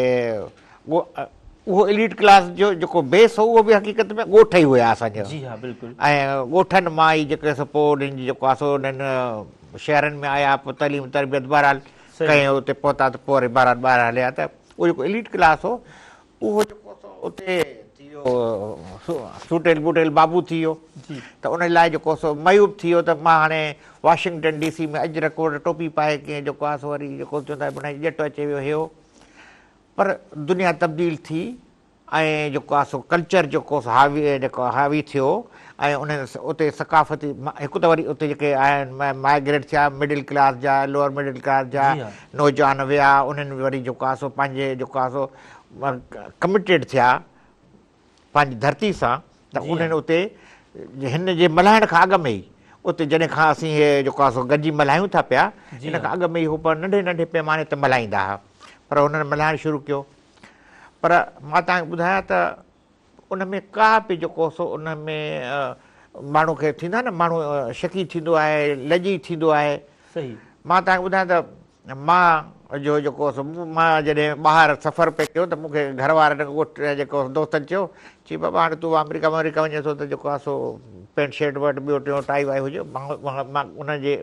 اهو ايليٽ ڪلاس جو جيڪو بيس هو اهو به حقيقت ۾ ڳوٺ ئي هيا اسان جا. جي ها بلڪل. ۽ ڳوٺن مان ئي جيڪي سو پوء انهن جي جيڪو آهي سو انهن شهرن ۾ آيا پوء تعليم تربيت بهرحال ڪئين اتي پهتا ته پوء وري بهرحال ٻاهر هليا ته اهو جيڪو ايليٽ ڪلاس هو اهو جيڪو سو اتي ٿي ويو سوٽيل بوٽيل بابو ٿي ويو ته ان لاء جيڪو سو معيوب ٿي ويو ته مان هاڻي واشنگٽن ڊي سي ۾ اجرڪ ٽوپي پائي ڪيئن جيڪو آهي سو وري جيڪو چوندا آهن ڄٽ اچي ويو هيو پر دنيا تبديل ٿي ۽ جيڪو آهي سو ڪلچر جيڪو سو حاوي جيڪو حاوي ٿيو ۽ انهن اتي ثقافتي هڪ ته وري اتي جيڪي آهن مائگريٽ ٿيا مڊل ڪلاس جا لوئر مڊل ڪلاس جا نوجوان ويا انهن وري جيڪو آهي سو پنهنجي جيڪو آهي سو ڪمٽيڊ ٿيا پنهنجي ڌرتي سان ته انهن اتي هن جي ملهائڻ کان اڳ ۾ ئي اتي جڏهن کان اسين هي جيڪو آهي سو گڏجي ملهايون ٿا پيا ان کان اڳ ۾ ئي هو پر ننڍي ننڍي پيماني تي ملهائيندا هئا پر هنن ملهائڻ شروع ڪيو. پر مان توهان کي ٻڌايان ته ان ۾ ڪا به جيڪو سو ان ۾ ماڻهو کي ٿيندا نه ماڻهو شڪي ٿيندو آهي لڄي ٿيندو آهي صحيح. مان توهان کي ٻڌايان ته مان جو جيڪو سو مان جڏهن ٻاهر سفر پئي ڪيو ته مون کي گهر وارن ڳوٺ جيڪو دوستن چيو چي بابا هاڻي تون آمريڪا آمريڪا وڃين ٿو ته جيڪو آهي سو پينٽ شرٽ ورٽ ٻيو ٽيون ٽائي وائي هجي مان ان جي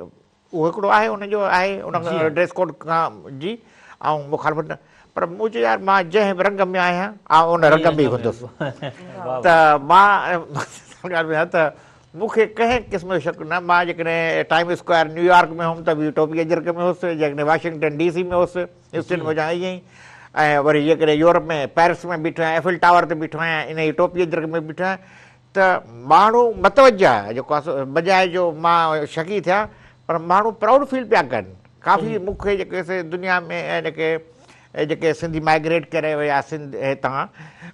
اهو هڪڙو آهي ان جو آهي ان ڊريس ڪوڊ کان جي آئون مخالفت نه پر مون چيو يار مان جنهن به رنگ ۾ آهيان آئون ان رنگ ۾ ئي هوندس ته مان ڳالهه ٻڌايان ته مون کي ڪنهن قسم جو شڪ نه مان جيڪڏهن ٽائيم اسڪوائر نيويارڪ ۾ هوم ته به ٽوپي اجرڪ ۾ هوس جيڪڏهن واشنگٽن ڊي سي ۾ هوس هيوسٽن ۾ هجان ائين ئي ۽ وري جيڪڏهن يورپ ۾ پيرس ۾ بيٺو آهيان ايفل ٽاور تي بيٺو آهيان انهي ٽوپي اجرڪ ۾ بيٺو آهيان ته ماڻهو متوجه جيڪو آهي سو بجاء جو مان شڪي ٿيان پر ماڻهو پرائوڊ فيل پيا ڪن ڪافي مون کي جيڪي سي دنيا ۾ جيڪي جيڪي سنڌي مائگريٽ ڪري ويا سنڌ هتان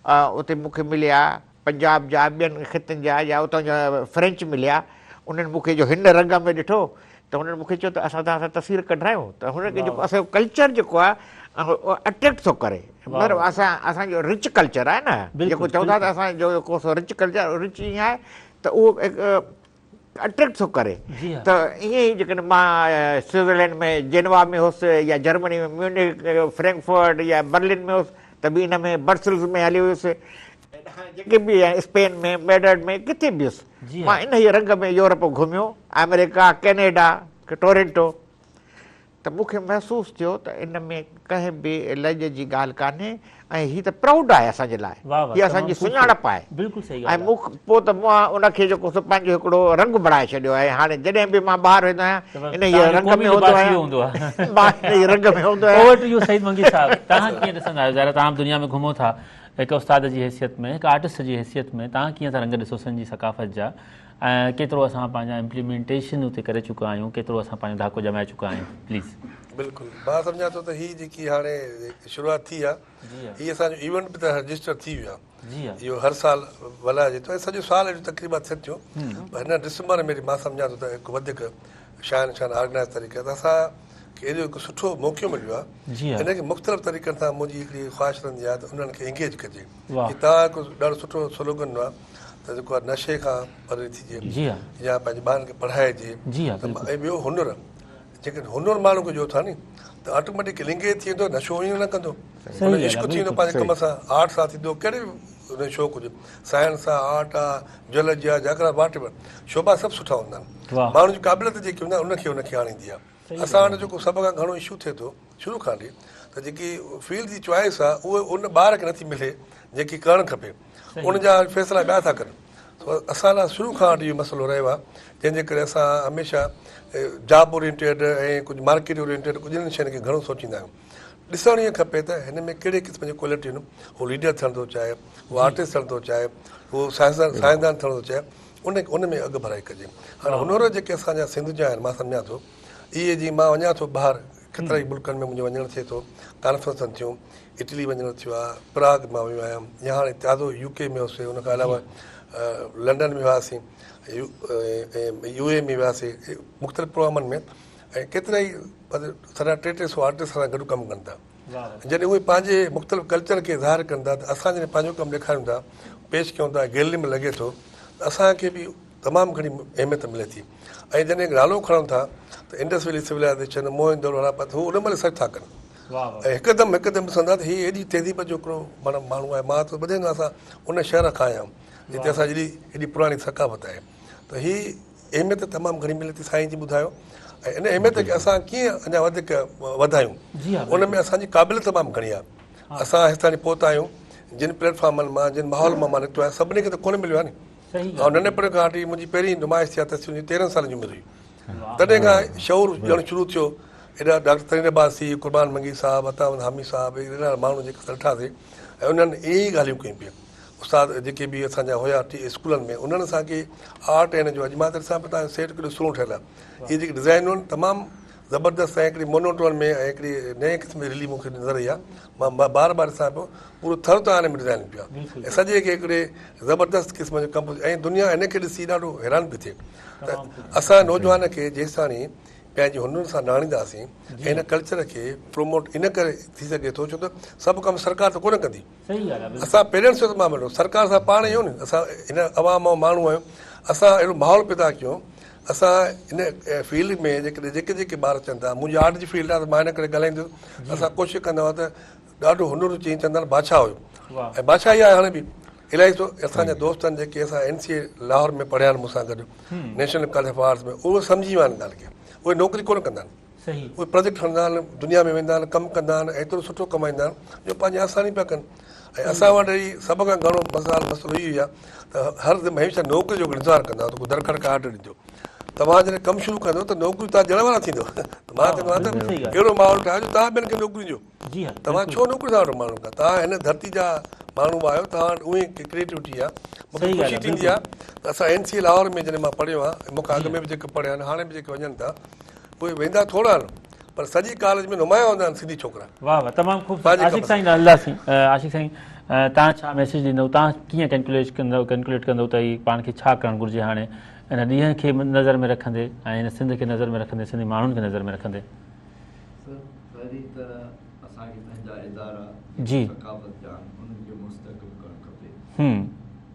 اتي مون کي مليا پنجاب جا ٻين خطن جا يا اتان جا فرينچ مليا انهن مون کي جو هن رنگ ۾ ڏٺو ته هنن مون کي چيو ته اسان توهان سان تصوير ڪڍرايون ته هن کي جيڪو اسان جو ڪلچر جيڪو آهي اٽريڪٽ ٿو ڪري مطلب اسان اسان جو رچ ڪلچر آهي نه جيڪو چون ٿا ته اسان جو جيڪو سو رچ ڪلچر رچ ائين آهي ته اهو اٽريڪٽ ٿو ڪري ته ائين ئي جيڪڏهن مان سوئٽزرلينڊ ۾ جينوا ۾ هوس يا جرمني ۾ ميونخ فرينڪفرٽ يا برلن ۾ هوس ته به ان ۾ برسلز ۾ هليو ويس جيڪي به اسپين ۾ ميڊرڊ ۾ ڪٿي به هيس مان انهيء رنگ ۾ يورپ گهميو، آمريڪا، ڪينيڊا، ٽورنٽو ته مون کي محسوس ٿيو ته ان ۾ ڪنهن به لڄ جي ڳالهه ڪانهي ۽ هي ته پرائوڊ آهي اسان جي لاء، هي اسان جي سڃاڻپ آهي ۽ مون پوء ته مان ان کي جيڪو سو پنهنجو هڪڙو رنگ بڻائي ڇڏيو آهي هاڻي جڏهن به مان ٻاهر ويندو آهيان انهيء رنگ ۾ هوندو آهيان مان انهيء رنگ ۾ هوندو آهيان. Over to you Saeed Mangi صاحب توهان ڪيئن ڏسندا آهيو ظاهر آهي توهان به دنيا ۾ گهمو ٿا هڪ استاد جي حيثيت ۾ هڪ آرٽسٽ جي حيثيت ۾ توهان ڪيئن ٿا رنگ ڏسو سنڌ جي ثقافت جا ۽ ڪيترو اسان پنهنجا امپليمينٽيشن اتي ڪري چڪا آهيون ڪيترو اسان پنهنجو ڌاڪو ڄمائي چڪا آهيون پليز. بلڪل مان سمجهان ٿو ته هي جيڪي هاڻي شروعات ٿي آهي هي اسان جو ايونٽ به ته رجسٽر ٿي ويو آهي اهو هر سال ملهائجي ٿو ۽ سڄو سال اهڙيون تقريبات ٿين ٿيون پر هن ڊسمبر ۾ مان سمجهان ٿو ته هڪ وڌيڪ شايان شان آرگنائز طريقي ته اسان کي ايڏو هڪ سٺو موقعو مليو آهي ان کي مختلف طريقن سان منهنجي هڪڙي خواهش رهندي آهي ته انهن کي انگيج ڪجي هي توهان هڪ ڏاڍو سٺو سلوگن ڏنو آهي ته جيڪو آهي نشي کان پري ٿجي يا پنهنجي ٻارن کي پڙهائجي ۽ ٻيو هنر جيڪڏهن هنر ماڻهو کي ڏيو ٿا ني ته آٽوميٽڪ انگيج ٿي ويندو نشو ئي نه ڪندو عشق ٿي ويندو پنهنجي ڪم سان آرٽ سان ٿيندو ڪهڙي به ان شوق هجي سائنس آ آرٽ آ جيولاجي آ جاگرافي واٽ ايور شعبا سڀ سٺا هوندا آهن ماڻهو جي قابليت جيڪي هوندي آهي ان کي ان کي آڻيندي آهي اسان وٽ جيڪو سڀ کان گهڻو اشو ٿئي ٿو شروع کان وٺي ته جيڪي فيلڊ جي چوائس آهي اهي ان ٻار کي نٿي ملي جيڪي ڪرڻ کپي ان جا فيصلا ٻيا ٿا ڪن اسان لاء شروع کان وٺي اهو مسئلو رهيو آهي جنهن جي ڪري اسان هميشه جاب اورينٽيڊ ۽ ڪجهه مارڪيٽ اورينٽيڊ ڪجهه انهن شين کي گهڻو سوچيندا آهيون ڏسڻ ائين کپي ته هن ۾ ڪهڙي قسم جي ڪوالٽي آهن هو ليڊر ٿيڻ ٿو چاهي هو آرٽسٽ ٿيڻ ٿو چاهي هو سائنسدان ٿيڻ ٿو چاهي ان ان ۾ اڳڀرائي ڪجي. هاڻي هنر جيڪي اسان جا سنڌ جا آهن مان سمجهان ٿو اهي جيئن مان وڃان ٿو ٻاهر ڪيترا ئي ملڪن ۾ منهنجو وڃڻ ٿئي ٿو ڪانفرنسن ٿيون اٽلي وڃڻ ٿيو آهي پراگ مان ويو آهيان يا هاڻي تازو يو ڪي ۾ هوس ان کان علاوه لنڊن ۾ وياسين يو اي ۾ وياسين مختلف پروگرامن ۾ ۽ ڪيترا ئي ساڍا ٽي ٽي سو آرٽسٽ سان گڏ ڪم ڪن ٿا جڏهن اهي پنهنجي مختلف ڪلچر کي ظاهر ڪن ٿا ته اسان جڏهن پنهنجو ڪم ڏيکاريون ٿا پيش ڪيون ٿا گيلري ۾ لڳي ٿو ته اسان کي به تمام گهڻي اهميت ملي ٿي ۽ جڏهن نالو کڻون ٿا ته انڊس ويلي سولائزيشن موهن دڙو هڙاپا ته هو ان مهل سرچ ٿا ڪن ۽ هڪدم هڪدم ڏسندا ته هي ايڏي تهذيب جو هڪڙو معنيٰ ماڻهو آهي مان ته ٻڌائيندو آهيان اسان ان شهر کان آيا آهيون جتي اسان جي ايڏي پراڻي ثقافت آهي ته هي اهميت تمام گهڻي ملي ٿي سائين جي ٻڌايو ۽ ان اهميت کي اسان ڪيئن اڃا وڌيڪ وڌايون ان ۾ اسان جي قابليت تمام گهڻي آهي اسان هيستائين پهتا آهيون جن پليٽ فارمن مان جن ماحول مان مان نڪتو آهيان سڀني کي ته ڪونه مليو آهي نه آئون ننڍپڻ کان وٺي منهنجي پهرين نمائش ٿي آهي تصويرن جي 13 سالن جي عمر هئي تڏهن کان شعور ڏيڻ شروع ٿيو ايڏا ڊاڪٽر ترين عباسي قربان منگي صاحب عطا محمد حامي صاحب اهڙا ماڻهو جيڪي اسان ڏٺاسين ۽ انهن اهي ئي ڳالهيون ڪيون پئي استاد جيڪي به اسان جا هيا اسڪولن ۾ انهن اسان کي آرٽ ۽ ان جو اڄ مان ته ڏسان پيو توهان جو سيٽ ڪيڏو سهڻو ٺهيل آهي اهي جيڪي ڊزائنون آهن تمام زبردست ۽ هڪڙي مونوٽون ۾ ۽ هڪڙي نئين قسم جي رلي مون کي نظر آئي آهي مان بار بار ڏسان پيو پورو ٿر توهان ان ۾ ڊزائن پيو آهي ۽ سڄي کي هڪڙي زبردست قسم جو ڪمپوز ۽ دنيا هن کي ڏسي ڏاڍو حيران پئي ٿئي ته اسان نوجوان کي جيستاڻي پنهنجي هنر سان نه آڻينداسين ۽ هن ڪلچر کي پروموٽ ان ڪري ٿي سگهي ٿو ڇو ته سڀ ڪم سرڪار ته ڪونه ڪندي. اسان پيرنٽس جو ته معاملو سرڪار سان پاڻ آهيون نه اسان هن عوام مان ماڻهو آهيون اسان اهڙو ماحول پيدا ڪيون اسان ان فيلڊ ۾ جيڪڏهن جيڪي جيڪي ٻار اچن ٿا منهنجي آرٽ جي فيلڊ آهي ته مان ان ڪري ڳالهائيندس اسان ڪوشش ڪندا آهيون ته ڏاڍو هنر چئي چوندا آهن بادشاهه هيو ۽ بادشاهه ئي آهي هاڻي به الاهي سو اسان جا دوست آهن جيڪي اسان اين سي اي لاهور ۾ پڙهيا آهن مون سان گڏ نيشنل ڪاليج آف آرٽس ۾ اهي سمجهي ويا آهن ڳالهه کي اهي نوڪري ڪونه ڪندا آهن اهي پروجيڪٽ کڻندا آهن دنيا ۾ ويندا آهن ڪم ڪندا آهن ايترو سٺو ڪمائيندا آهن جو پنهنجي آساني پيا ڪن ۽ اسان وٽ هي سڀ کان گهڻو مسئلو مسئلو اهو ئي آهي ته هر هميشه نوڪري جو انتظار ڪندا ته ڪو در کڙڪائي آرڊر ڏيندو توهان جڏهن ڪم شروع ڪندو ته نوڪريون توهان ڏيڻ وارا ٿيندو ته مان چوندو آهيان ته اهڙو ماحول ٺاهيو جو توهان ٻين کي نوڪريون ڏيو توهان ڇو نوڪري ٿا وٺو ماڻهن کان توهان هن ڌرتي جا ماڻهو به آهيو توهان وٽ اونئي ڪريٽيوٽي آهي مون کي خوشي ٿيندي آهي ته اسان اين سي اي لاهور ۾ جڏهن مان پڙهيو آهيان مون کان اڳ ۾ به جيڪي پڙهيا آهن هاڻي به جيڪي وڃن ٿا اهي ويندا ٿورا آهن پر سڄي ڪاليج ۾ نمايان هوندا آهن سنڌي ڇوڪرا. واه واه تمام خوبصورت عاشق سائين ڏانهن هلنداسين عاشق سائين توهان ڇا ميسيج ڏيندو توهان ڪيئن ڪيلڪيوليٽ ڪندو ڪيلڪيوليٽ ڪندو ته هي پاڻ کي ڇا ڪرڻ گهرجي هاڻي ان ڏينهن کي نظر ۾ رکندي ۽ هن سنڌ کي نظر ۾ رکندي سنڌي ماڻهن کي نظر ۾ رکندي. سر پهرين ته اسان کي پنهنجا ادارا جيڪي ثقافت جا آهن انهن کي مستحڪم ڪرڻ کپي.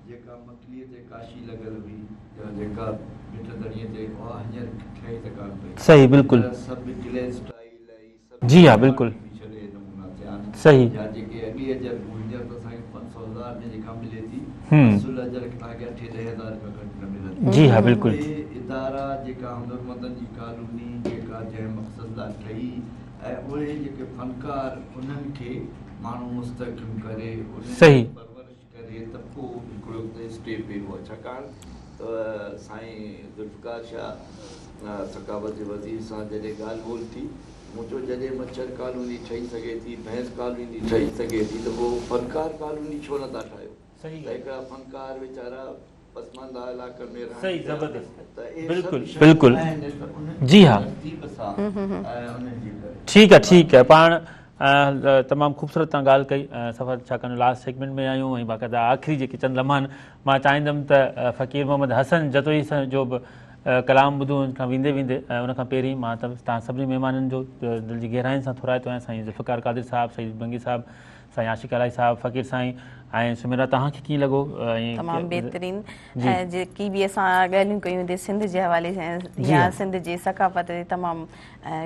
جيڪا مڪليء تي ڪاشي لڳل هئي يا جيڪا ڀٽ ڌڻيء تي اها هينئر ٺهي ته ڪانه پئي. صحيح بلڪل. هينئر سڀ گليز ٽائيل ۽ سڀ جي ها بلڪل. آرٽيفيشل اهي نمونا ٿيا آهن. صحيح. يا جيڪي اڳي اجرڪون هينئر ته اسان کي 500 هزار ۾ جيڪا ملي ٿي اصل اجرڪ توهان کي اٺين ڏهين هزار کان گهٽ نه ملندي. جي ها بلڪل. اهي ادارا جيڪا هنرمندن جي ڪالوني جيڪا جنهن مقصد لاء ٺهي ۽ اهي جيڪي فنڪار انهن کي ماڻهو مستحڪم ڪري انهن جي پرورش ڪري ته پوء هڪڙو ته اسٽيپ اهو آهي ڇاڪاڻ ته سائين ذوالفقار شاهه ثقافت جي وزير سان جڏهن ڳالهه ٻولهه ٿي مون چيو جڏهن مڇر ڪالوني ٺهي سگهي ٿي ڀينس ڪالوني ٺهي سگهي ٿي ته پوء فنڪار ڪالوني ڇو نٿا ٺاهيو ته هڪڙا فنڪار ويچارا پسمانده علائقن ۾ رهن صحيح پيا زبردست ته اهي بلڪل سڀ شيون بلڪل آهن ته انهن جي کي ها ترتيب سان ۽ انهن جي ڪري ٺيڪ آ ٺيڪ آ پاڻ تمام خوبصورت توهان ڳالهه ڪئي سفر ڇاڪاڻ جو لاسٽ سيگمينٽ ۾ آهيون ۽ باقاعده آخري جيڪي چند لمحا آهن مان چاهيندم ته فقير محمد حسن جتوئي جو به ڪلام ٻڌون ان کان ويندي ويندي ان کان پهرين مان توهان سڀني مهمانن جو دل جي گهراين سان ٿورائتو آهيان سائين ذوالفقار قادري صاحب سعيد منگي صاحب سائين عاشق الاهي صاحب فقير سائين ۽ سميرا توهان کي ڪيئن لڳو ۽ تمام بهترين جيڪي به اسان ڳالهيون ڪيون هتي سنڌ جي حوالي سان يا سنڌ جي ثقافت تي تمام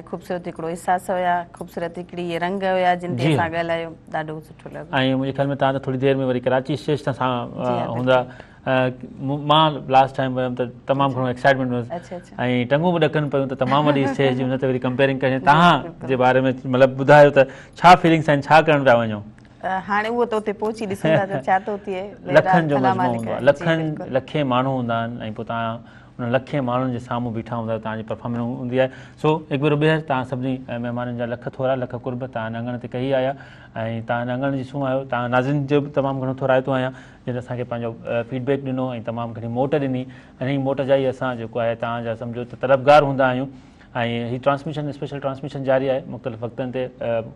خوبصورت هڪڙو احساس هيا خوبصورت هڪڙي رنگ هيا جن تي اسان ڳالهايو ڏاڍو سٺو لڳو. ۽ منهنجي خيال ۾ توهان ته ٿوري دير ۾ وري ڪراچي اسٽيج تان سان هوندا مان لاسٽ ٽائيم ويم ته تمام گهڻو ايڪسائٽمينٽ هيس ۽ ٽنگون به ڏڪن پيون ته تمام وڏي اسٽيج ان تي وري ڪمپيئرنگ ڪرڻي توهان جي باري ۾ مطلب ٻڌايو ته ڇا فيلنگس آهن ڇا ڪرڻ پيا وڃو. هاڻي اهو ته اتي پهچي ڏسون ٿا ته ڇا ٿو ٿئي. لکن جو مجموعو هوندو آهي لکن لکين ماڻهو هوندا آهن ۽ پوء توهان انهن لکين ماڻهن جي سامهون بيٺا هوندا آهيو توهان جي پرفارمنس هوندي آهي سو هڪ ڀيرو ٻيهر توهان سڀني مهمانن جا لک ٿورا لک قرب توهان هن اڱڻ تي ڪهي آيا ۽ توهان هن اڱڻ جي سونهن آهيو توهان ناظرين جو به تمام گهڻو ٿورائتو آهيان جن اسان کي پنهنجو فيڊ بيڪ ڏنو ۽ تمام گهڻي موٽ ڏني انهي موٽ جا ئي اسان جيڪو آهي توهان جا سمجهو ته طلبگار هوندا آهيون ۽ هي ٽرانسميشن اسپيشل ٽرانسميشن جاري آهي مختلف وقتن تي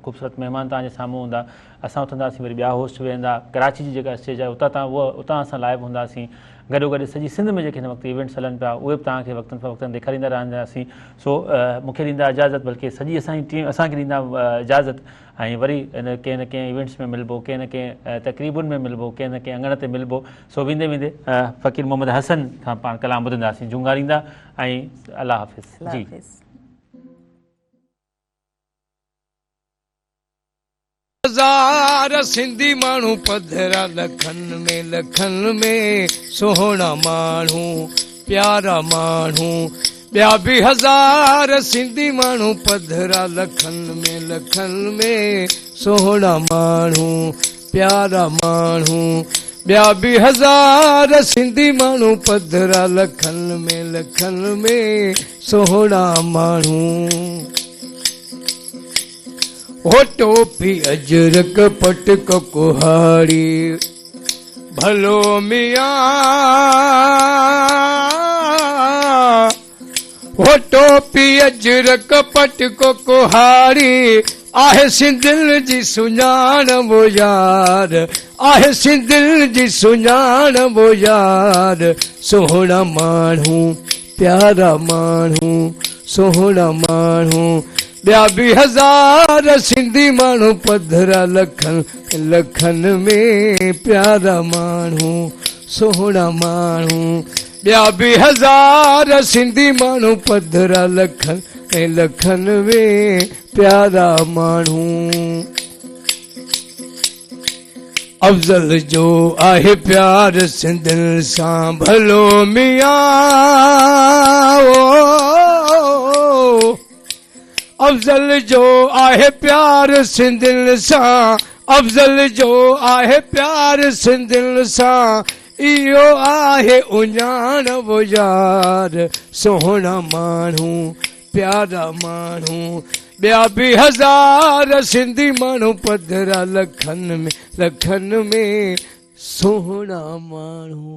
خوبصورت مهمان توهان جي سامهون هوندا اسان اٿنداسين وري ٻيا هوسٽ ويهندا ڪراچي جي جيڪا اسٽيج آهي اتان تان اتان اسان لائيو هونداسين گڏو گڏ سڄي سنڌ ۾ جيڪي هن وقت ايونٽس هلن پيا اهي به توهان کي وقتن فوقتن ڏيکاريندا رهنداسين سو مون کي ڏيندا اجازت بلڪه سڄي اسان جي ٽيم اسان کي ڏيندا اجازت ۽ وري ڪنهن نه ڪنهن ايونٽس ۾ ملبو ڪنهن نه ڪنهن تقريبن ۾ ملبو ڪنهن نه ڪنهن اڱڻ تي ملبو سو ويندي ويندي فقير محمد حسن کان پاڻ ڪلام ٻڌنداسين جهونگاريندا ۽ الله حافظ جي. هزار سنڌي ماڻهو پڌرا لکن ۾ لکن ۾ سهڻا ماڻهو پيارا ماڻهو ٻيا به هزار سنڌي ماڻهو پڌرا لکن ۾ لکن ۾ سهڻا ماڻهو پيارا ماڻهو ٻيا به هزار سنڌي ماڻهو پڌرا لکن ۾ لکن ۾ سهڻا ماڻهو. هو ٽوپي اجرڪ پٽڪ ڪهاڙي ڀلو ميان هو ٽوپي اجرڪ پٽڪ ڪهاڙي آهي سنڌين جي سڃاڻ وو يار آهي سنڌين جي سڃاڻ وو يار سهڻا ماڻهو پيارا ماڻهو. سهڻا ماڻهو. ٻيا به هزار سنڌي ماڻهو پڌرا لکن لکن ۾ پيارا ماڻهو سهڻا ماڻهو. ٻيا به هزار سنڌي ماڻهو پڌرا لکن لکن ۾ پيارا ماڻهو. افضل جو آهي پيار سنڌين سان ڀلو ميان افضل جو آهي پيار سنڌين سان افضل جو آهي پيار سنڌين سان اهو آهي اڃاڻ يار سهڻا ماڻهو پيارا ماڻهو. ٻيا به هزار سنڌي ماڻهو پڌرا لکن ۾ لکن ۾ سهڻا ماڻهو.